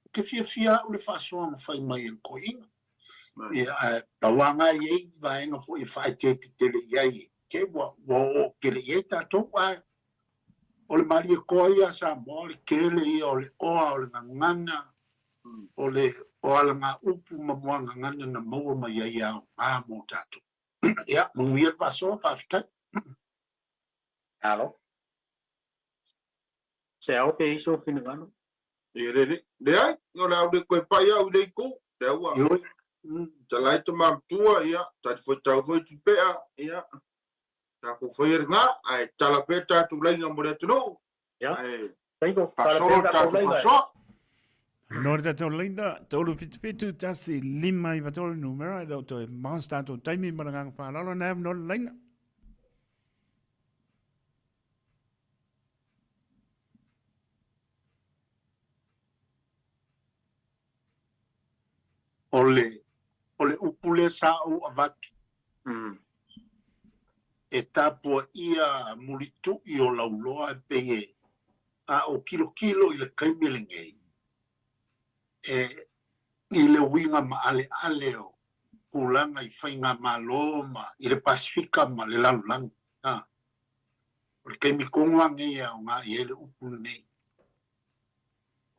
[SPEAKER 3] ou te fiafia au i le faasoa na fai mai e le toeaina. Ia, ae pau lava na e i ai vaega foi e faaeteete tele i ai, te ua oo tele i ai tatou, ae o le Malietoa ia a Samoa, o le tele ia o le oa, o le gagana, o le o alagaupu ma muagagana na maua mai ai e aoga mo tatou. Ia, manuia le faasoa, faafetai.
[SPEAKER 1] Alo. Se ao pe iso finagalo.
[SPEAKER 2] Ia le le. Leai, o le a ou le toe pai au i le itu. Lea ua.
[SPEAKER 3] Ioe.
[SPEAKER 2] Talai te matua, ia, tali fuaitau foi Tupea, ia, tatou faia lena, ae tala pea tatou laina mo le atunuu.
[SPEAKER 1] Ia.
[SPEAKER 2] Ae
[SPEAKER 1] Taiko, tala
[SPEAKER 2] faasolo
[SPEAKER 1] pea
[SPEAKER 2] le
[SPEAKER 1] tatou
[SPEAKER 2] tatou
[SPEAKER 1] laina.
[SPEAKER 2] faasoa.
[SPEAKER 4] No le tatou laina, 377 1 5 9 3 numera, e le o toe mao se tatou taimi ma le agaga faaaloalo, na no le laina.
[SPEAKER 3] O le, o le upu lea sa ou avatu, e tapuaia mulituʻi o Lauloa e pei e a ou kilokilo i le taimi lenei, e i le uiga maʻaleʻale o tulaga i faigamalo ma i le Pasefika ma le lalolagi, a, o le taimi tonu lava lenei e aoga i ai le upu lenei.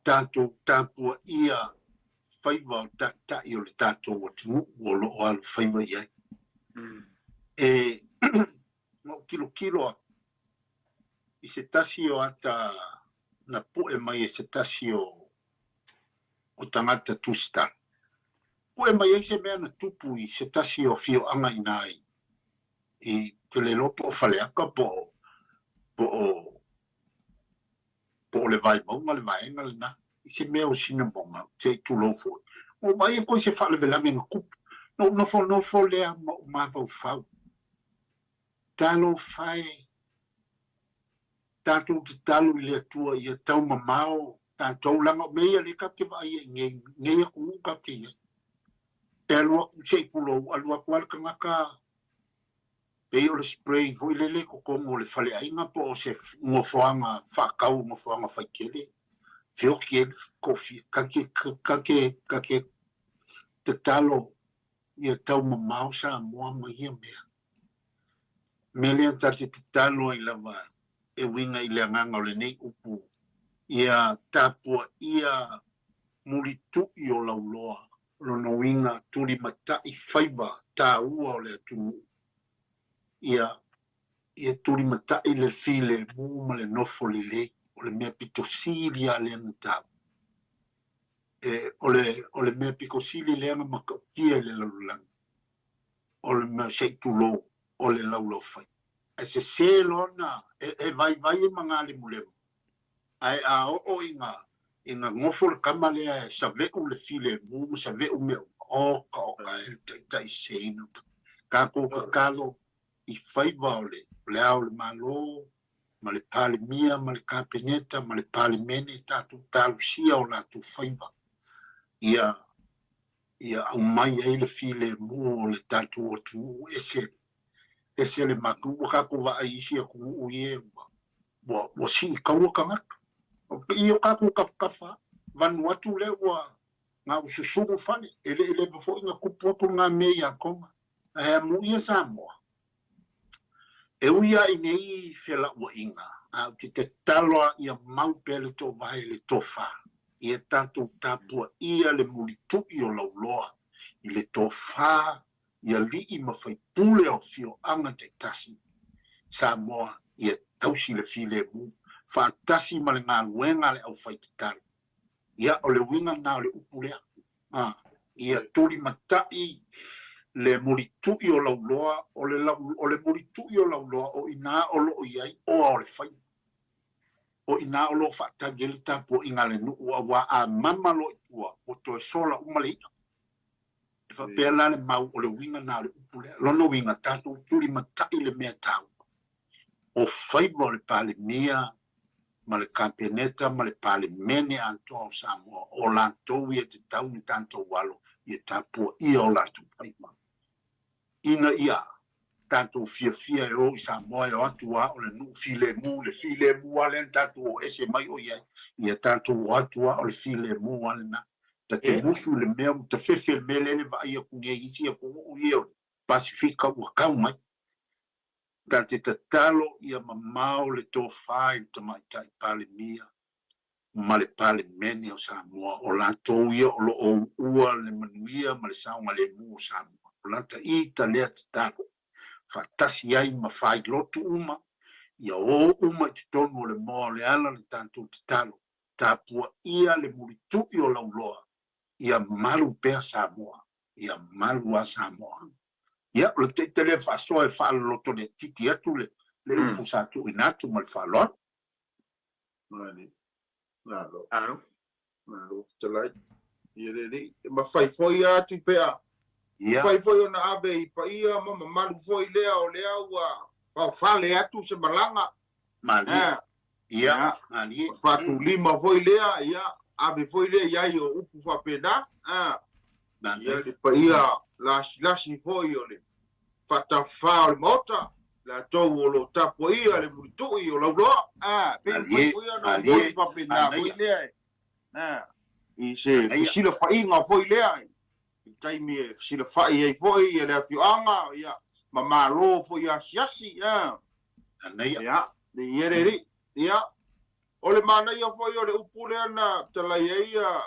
[SPEAKER 3] Tatou tapuaia faiva o taitai o le tatou atunuu o lo o alofaiva i ai. E na ou kilokilo aku i se tasi o ata na pue mai e se tasi o o tagata tusitala. Pue mai ai se mea na tupu i se tasi o afioaga i ina i i te le iloa po o Faleata po o po o po o le Vaimauga le vaega lena, i se mea o Sinamoga, se i tulou foi. Ua ou vaai atu i se faalavelave na tupu, na ou nofonofo lea ma ou mafaufau. Talofa e, tatou tatalo i le Atua ia taumamao tatou, leaga o mea ia lea tatou te vaaia i nei, nei atunuu tatou te i ai. E alu atu, se i tulou, alu atu lava le tagata pei o le spray foi lele i totonu o le faleaiga po o se nofoaga faatau, nofoaga faitele, feoti ai le toafia. Ta te, ta te, ta te tatalo ia taumamao Samoa ma ia mea. Mea lea ta te tatalo ai lava e uiga i le agaga o lenei upu, ia tapuaia mulituʻi o Lauloa lona uiga tulimatai faiva taua o le atunuu, ia, ia tulimatai le filemu ma le nofo lelei, o le mea pito sili lava lea na taua. E, o le, o le mea pito sili lea na matautia i le lalolagi, o le mea se i tulou, o le laulaufai. Ae sese loa na, e, e vaivai e magalemulemu, Ae a oo ina ina nofo le tama lea e saveʻu le filemu ma saveʻu mea uma, oka oka e le taitaiseseina o tagata. Tatou tatalo i faiva o le o le Ao o le Malo, ma le Palemia ma le Kapeneta ma le Palemene tatou talosia o latou faiva ia ia aumai ai le filemu o le tatou atunuu ese ese le matou ua tatou vaai i isi atunuu ia ua ua ua sii taua tagata i o tatou tafatafa Vanuatu lea ua na ua susunu fale e le i leva foi na tupu atu lena mea ia Tonga ae amuia Samoa E ui lava i nei felauaiga, ae ou te tatalo lava ia mau pea le toovae i le tofa, ia tatou tapuaia le mulitui o Lauloa i le tofa i alii ma faipule o afioaga taitasi Samoa ia tausi le filemu faatasi ma le galuega a le aufaitatalo. Ia, o le uiga lena o le upu lea. A, ia tulimatai le mulitui o Lauloa, o le, lau, o le mulitui o Lauloa, o i ina o lo o i ai oa o le faiva. O i ina o lo o faatali ai le tapuaiga a le nuu, auā a mama loa i tua, ua toe sola uma le i'a. E faapea la le mau, o le uiga lena o le upu lea. Lona uiga, tatou tulimatai le mea taua. O faiva o le Palemia ma le Kapeneta ma le Palemene atoa o Samoa, o latou ia e tatau ona tatou alo ia tapuaia o latou faiva, ina ia tatou fiafia e o i Samoa e o atu lava o le nuu filemu, le filemu lava lea na tatou o ese mai o i ai, ia tatou o atu lava o le filemu lava lena. Ta te musu i le mea, ta fefe i le mea lea e vaai atu nei i isi atunuu ia o le Pasifika ua tau mai. Ta te tatalo ia mamao le tofa i le Tamaitai Palemia ma le Palemene o Samoa, o latou ia o lo o uua le manuia ma le saogalemu o Samoa. O lata ita lea tatalo, faatasi ai ma failotu uma, ia o uma i totonu o le moa o le ala le tatou tatalo, tapuaia le mulitui o Lauloa, ia malu pea Samoa, ia malu a Samoa. Ia, o le teite lea faasoa e faaloloto le titi atu le, le upu sa tuuina atu ma le faaaloalo.
[SPEAKER 2] Mani. Malo.
[SPEAKER 1] Alo.
[SPEAKER 2] Malo fetalai. Ia lelei. E mafai foi a Tupea.
[SPEAKER 3] Ia.
[SPEAKER 2] Mafai foi ona ave i paia ma mamalu foi lea o lea ua faofale atu se malaga.
[SPEAKER 3] Malie.
[SPEAKER 2] Eh.
[SPEAKER 3] Ia,
[SPEAKER 2] Ia.
[SPEAKER 3] malie.
[SPEAKER 2] Faatulima foi lea, ia, ave foi lea i ai o upu faapena. Ah. Ia le paia lasilasi foi o le faatafafā o le Maota, latou o lo o tapuaia le mulitui o Lauloa, a, pei mafai foi ona momoli faapena foi lea e, a, i se fesilafaiga foi lea i le taimi e fesilafai ai foi le afioaga, ia, ma malo foi asiasi, a, ia, ia le alii, ia, o le manaia foi o le upu lea na talai ai ia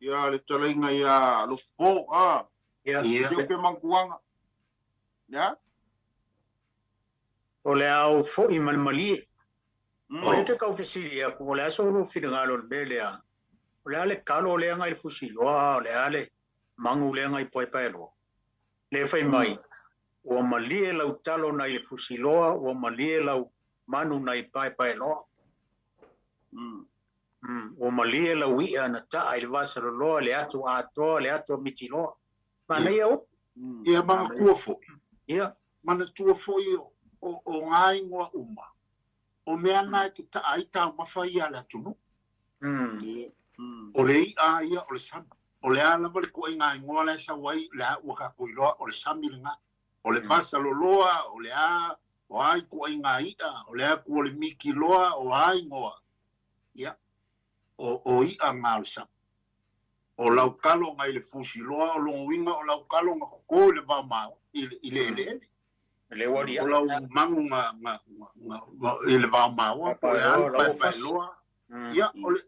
[SPEAKER 2] Ia le talaiga ia Lopo, a.
[SPEAKER 1] Ia.
[SPEAKER 2] Ia. Ke mankuanga. Ia.
[SPEAKER 1] O le ao foi ma le malie. O le te kau fesili aku, o le a so lou finagalo i le mea lea, o le a le kalo lea ngai le fusiloa, o le a le magu lea ngai paepaeloa. Le fai mai, ua malie lau talo nai le fusiloa, ua malie lau manu nai paepaeloa. Ua malie lau i'a na ta'a i le vasaloloa, le atu atoa, le atu a mitiloa. Manaia upu.
[SPEAKER 3] Ia manatua foi.
[SPEAKER 1] Ia.
[SPEAKER 3] Manatua foi o, o ngā ingoa uma, o mea na e te ta'a ai taumafa ia a le atunuu. O le i'a ia o le sami. O le a lava le ituaiga igoa la e sau ai, le a ua tatou iloa o le sami lena. O le vasaloloa, o le a, o a ituaiga i'a, o le atu o le mitiloa, o a igoa, Ia, o, o i'a ngā o le sami. O lau talo ngai le fusiloa, o lona uiga o lau talo na totō i le vao maoa, i le, i le eleele.
[SPEAKER 1] Le ua
[SPEAKER 3] O lau magu na, na, na, na, i le vao maoa, po o le a le paepaeloa. Ia, o le,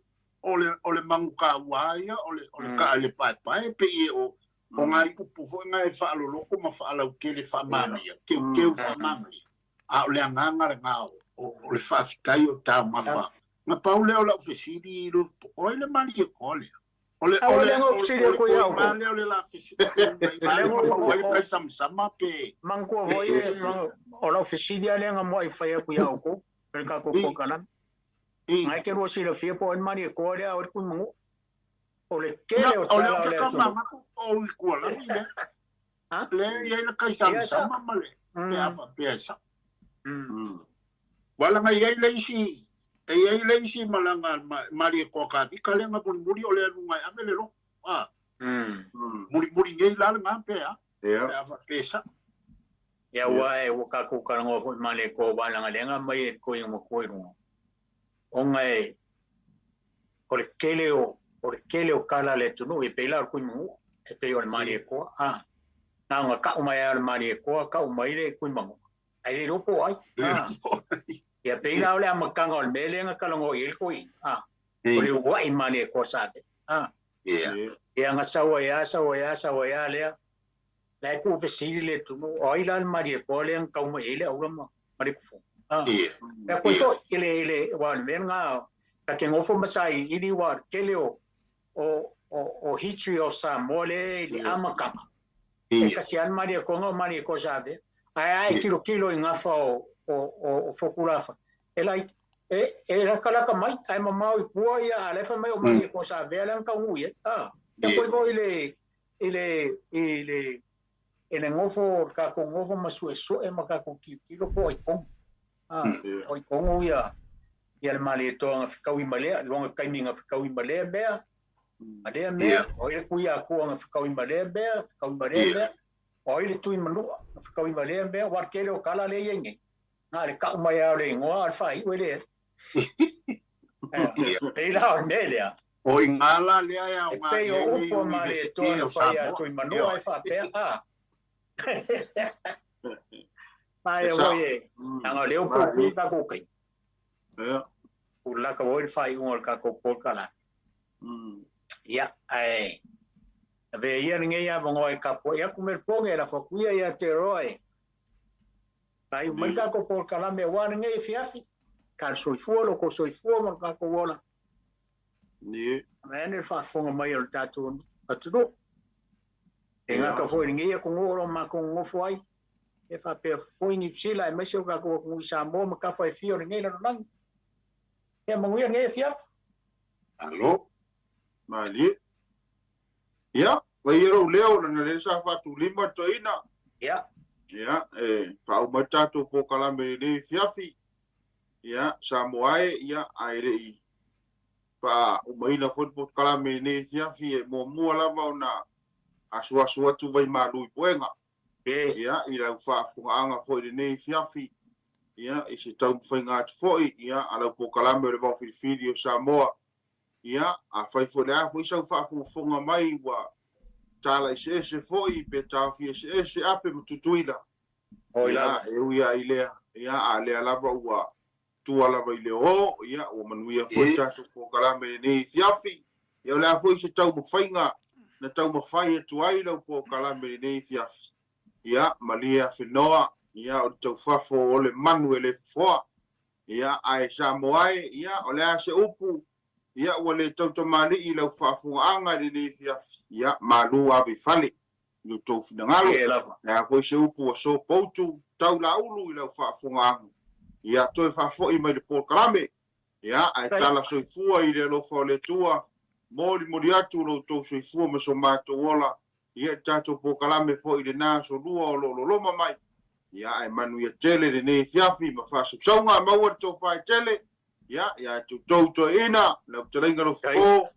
[SPEAKER 3] o le, o le magu taua ia, o le, o le kaa i le paepae, pei e o, o ngai upu foi na e faaloloko ma faalautele faamanaia, teuteu faamanaia. A o le agaga lena o, o le faafetai o taumafa. Na pau lea o lau fesili i lo, o ai le malie koa lea? O le, o le, o le koima lea o le la fesili mai le samasama pe.
[SPEAKER 1] Manatua foi o lau fesili lea na muai fai atu ia outou, le tatou polokalame. Ngai te lua silafia po o ai le malie koa lea o le Tuimanua. O le tele o tala o le atunuu.
[SPEAKER 3] O i Tualagi lea. Lea e i ai le kai samasama ma le pe a faapea e sao. Walaga i ai le isi, e i ai le isi malaga a le Malietoa Kavika lea na mulimuli o le aluga e ave le loto. A. Mulimuli nei la lena pe a?
[SPEAKER 2] Ia.
[SPEAKER 3] Pe a faapea e sao.
[SPEAKER 1] Ia ua e ua kakou talanoa foi Malietoa walaga lea mai e koe ma koe luga. Ona e o le tele o o le tele o kala le atunuu e pei la o le Tuimanua e pei o le Malietoa a na ona tau mai lava o le Malietoa tau mai le Tuimanua ae le iloa po o ai a ia pei la o le amataga o le mea lea na talanoa i ai le toeaina a o le uluai Malietoa sa avea a ia na sau ai lava sau ai lava sau ai lava lea la e tuufesili le atunuu o ai la le Malietoa lea na tau mai ai le aula ma le tufuga a ia koe foi i le i le aua o le mea lena ta te nofo ma sailiili aua o le tele o o o o history of Samoa lea i le amataga e tasi lava le Malietoa o Malietoa sa avea ae a e tilotilo i gafa o o o Fotulafai e laiti e e latalata mai ae mamao i tua ia a o la e fai mai o Malietoa sa avea lea na taunuu i ai a ia koe foi i le i le i le i le nofo o le tatou nofo ma suesue ma tatou tilotilo po o ai tonu a o ai tonu ia ia le Malietoa na fetaui ma lea lona taimi na fetaui ma lea mea ma lea mea o ai le Tuiatua na fetaui ma lea mea fetaui ma lea mea o ai le Tuimanua na fetaui ma lea mea aua o le tele o tala lea e i ai nei na o le tau mai lava o le igoa a o le faaiu e leai. Pei la o le mea lea.
[SPEAKER 3] O i ngā la lea e
[SPEAKER 1] E
[SPEAKER 3] aoga
[SPEAKER 1] pei
[SPEAKER 3] i
[SPEAKER 1] o
[SPEAKER 3] ai le
[SPEAKER 1] upu a Malietoa
[SPEAKER 3] University
[SPEAKER 1] na
[SPEAKER 3] o
[SPEAKER 1] fai ia
[SPEAKER 3] Samoa.
[SPEAKER 1] Tuimanua e faapea, a.
[SPEAKER 2] E
[SPEAKER 1] Aia
[SPEAKER 2] sao.
[SPEAKER 1] foi e, leaga o lea ua puupuu le tatou taimi. Ua lata foi le faaiuga o le tatou polokalame. Ia, ae avea ia lenei avanoa e tapuai atu Melepone e lafo atu ia ia te oe. Faaiu mai le tatou polokalame aua lenei afiafi. Talo soifua lo outou soifua ma lo tatou ola. Vaeane le faafofoga mai o le tatou atunuu. E gata foi i lenei atunuu o lo o matou nonofo ai, e faapea foi Niu Sila aemaise o tatou atunuu i Samoa ma tafa e fia o lenei lalolagi. Ia manuia lenei afiafi.
[SPEAKER 2] Malo. Malie. Ia, fai ia lou leo, leaga lea sa faatulima le toeaina.
[SPEAKER 1] Ia.
[SPEAKER 2] Ia, e faauma ai le tatou polokalame i lenei afiafi. Ia, Samoa e, ia, ae le i faaumaina foi le polokalame i lenei afiafi, e muamua lava ona asuasu atu vaimalu i puega. Ia, i lau faafofogaaga foi i lenei afiafi, ia, i se taumafaiga atu foi, ia, a lau polokalame o le Vao Filifili o Samoa. Ia, afai foi o le a foi sau faafogafoga mai ua tala eseese foi pe taofi eseese Ape ma Tutuila, ia, e ui lava i lea, ia, a o lea lava ua tua lava i le o, ia, ua manuia foi le tatou polokalame i lenei afiafi. Ia, o le a foi se taumafaiga na taumafai atu ai lau polokalame i lenei afiafi? Ia, malie afenoa, ia, o le taufafo o le manu e le fofoa. Ia, ae Samoa e, ia, o le a se upu, ia, ua le tautamalii i lau faafofogaaga i lenei afiafi, ia, malu ave i fale i lo tou finagalo. O le a foi se upu ua sopoutu, tau laulu i lau faafofogaaga, ia, toe faafoi mai le polokalame, ia, ae tala soifua i le alofa o le Atua, molimoli atu lo outou soifua ma so matou ola, ia le tatou polokalame foi i lena aso lua o lo o loloma mai. Ia, ae manuia tele lenei afiafi ma faasausauga, maua le tofa e tele, ia, ia toutou toeaina, lau fetalaiga Lofupo,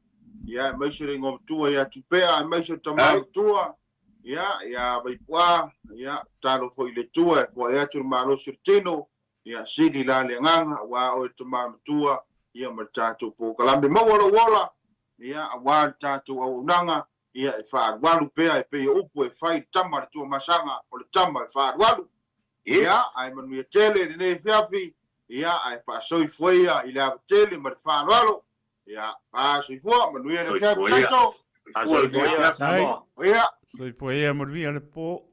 [SPEAKER 2] ia, aemaise le igoamatua ia Tupea, aemaise le tama matua, ia, ia Vaipu'a, ia, tatalo foi i le Atua e foai atu le malosi o le tino, ia, sili la le agaga, aua oe le tama matua, ia, ma le tatou polokalame. Maua lou ola, ia, aua le tatou auaunaga, Ia, e faaalualu pea e pei o upu e fai i le tama a le Tuamasaga, o le tama e faaalualu. Ia, ae manuia tele i lenei afiafi, ia, ae faasoifua ia i le ava tele ma le faaaloalo. Ia, faasoifua, manuia le afiafi
[SPEAKER 1] Soifua ia.
[SPEAKER 2] tatou.
[SPEAKER 1] Soifua ia, Samoa.
[SPEAKER 2] Ia.
[SPEAKER 4] Soifua ia, manuia le po.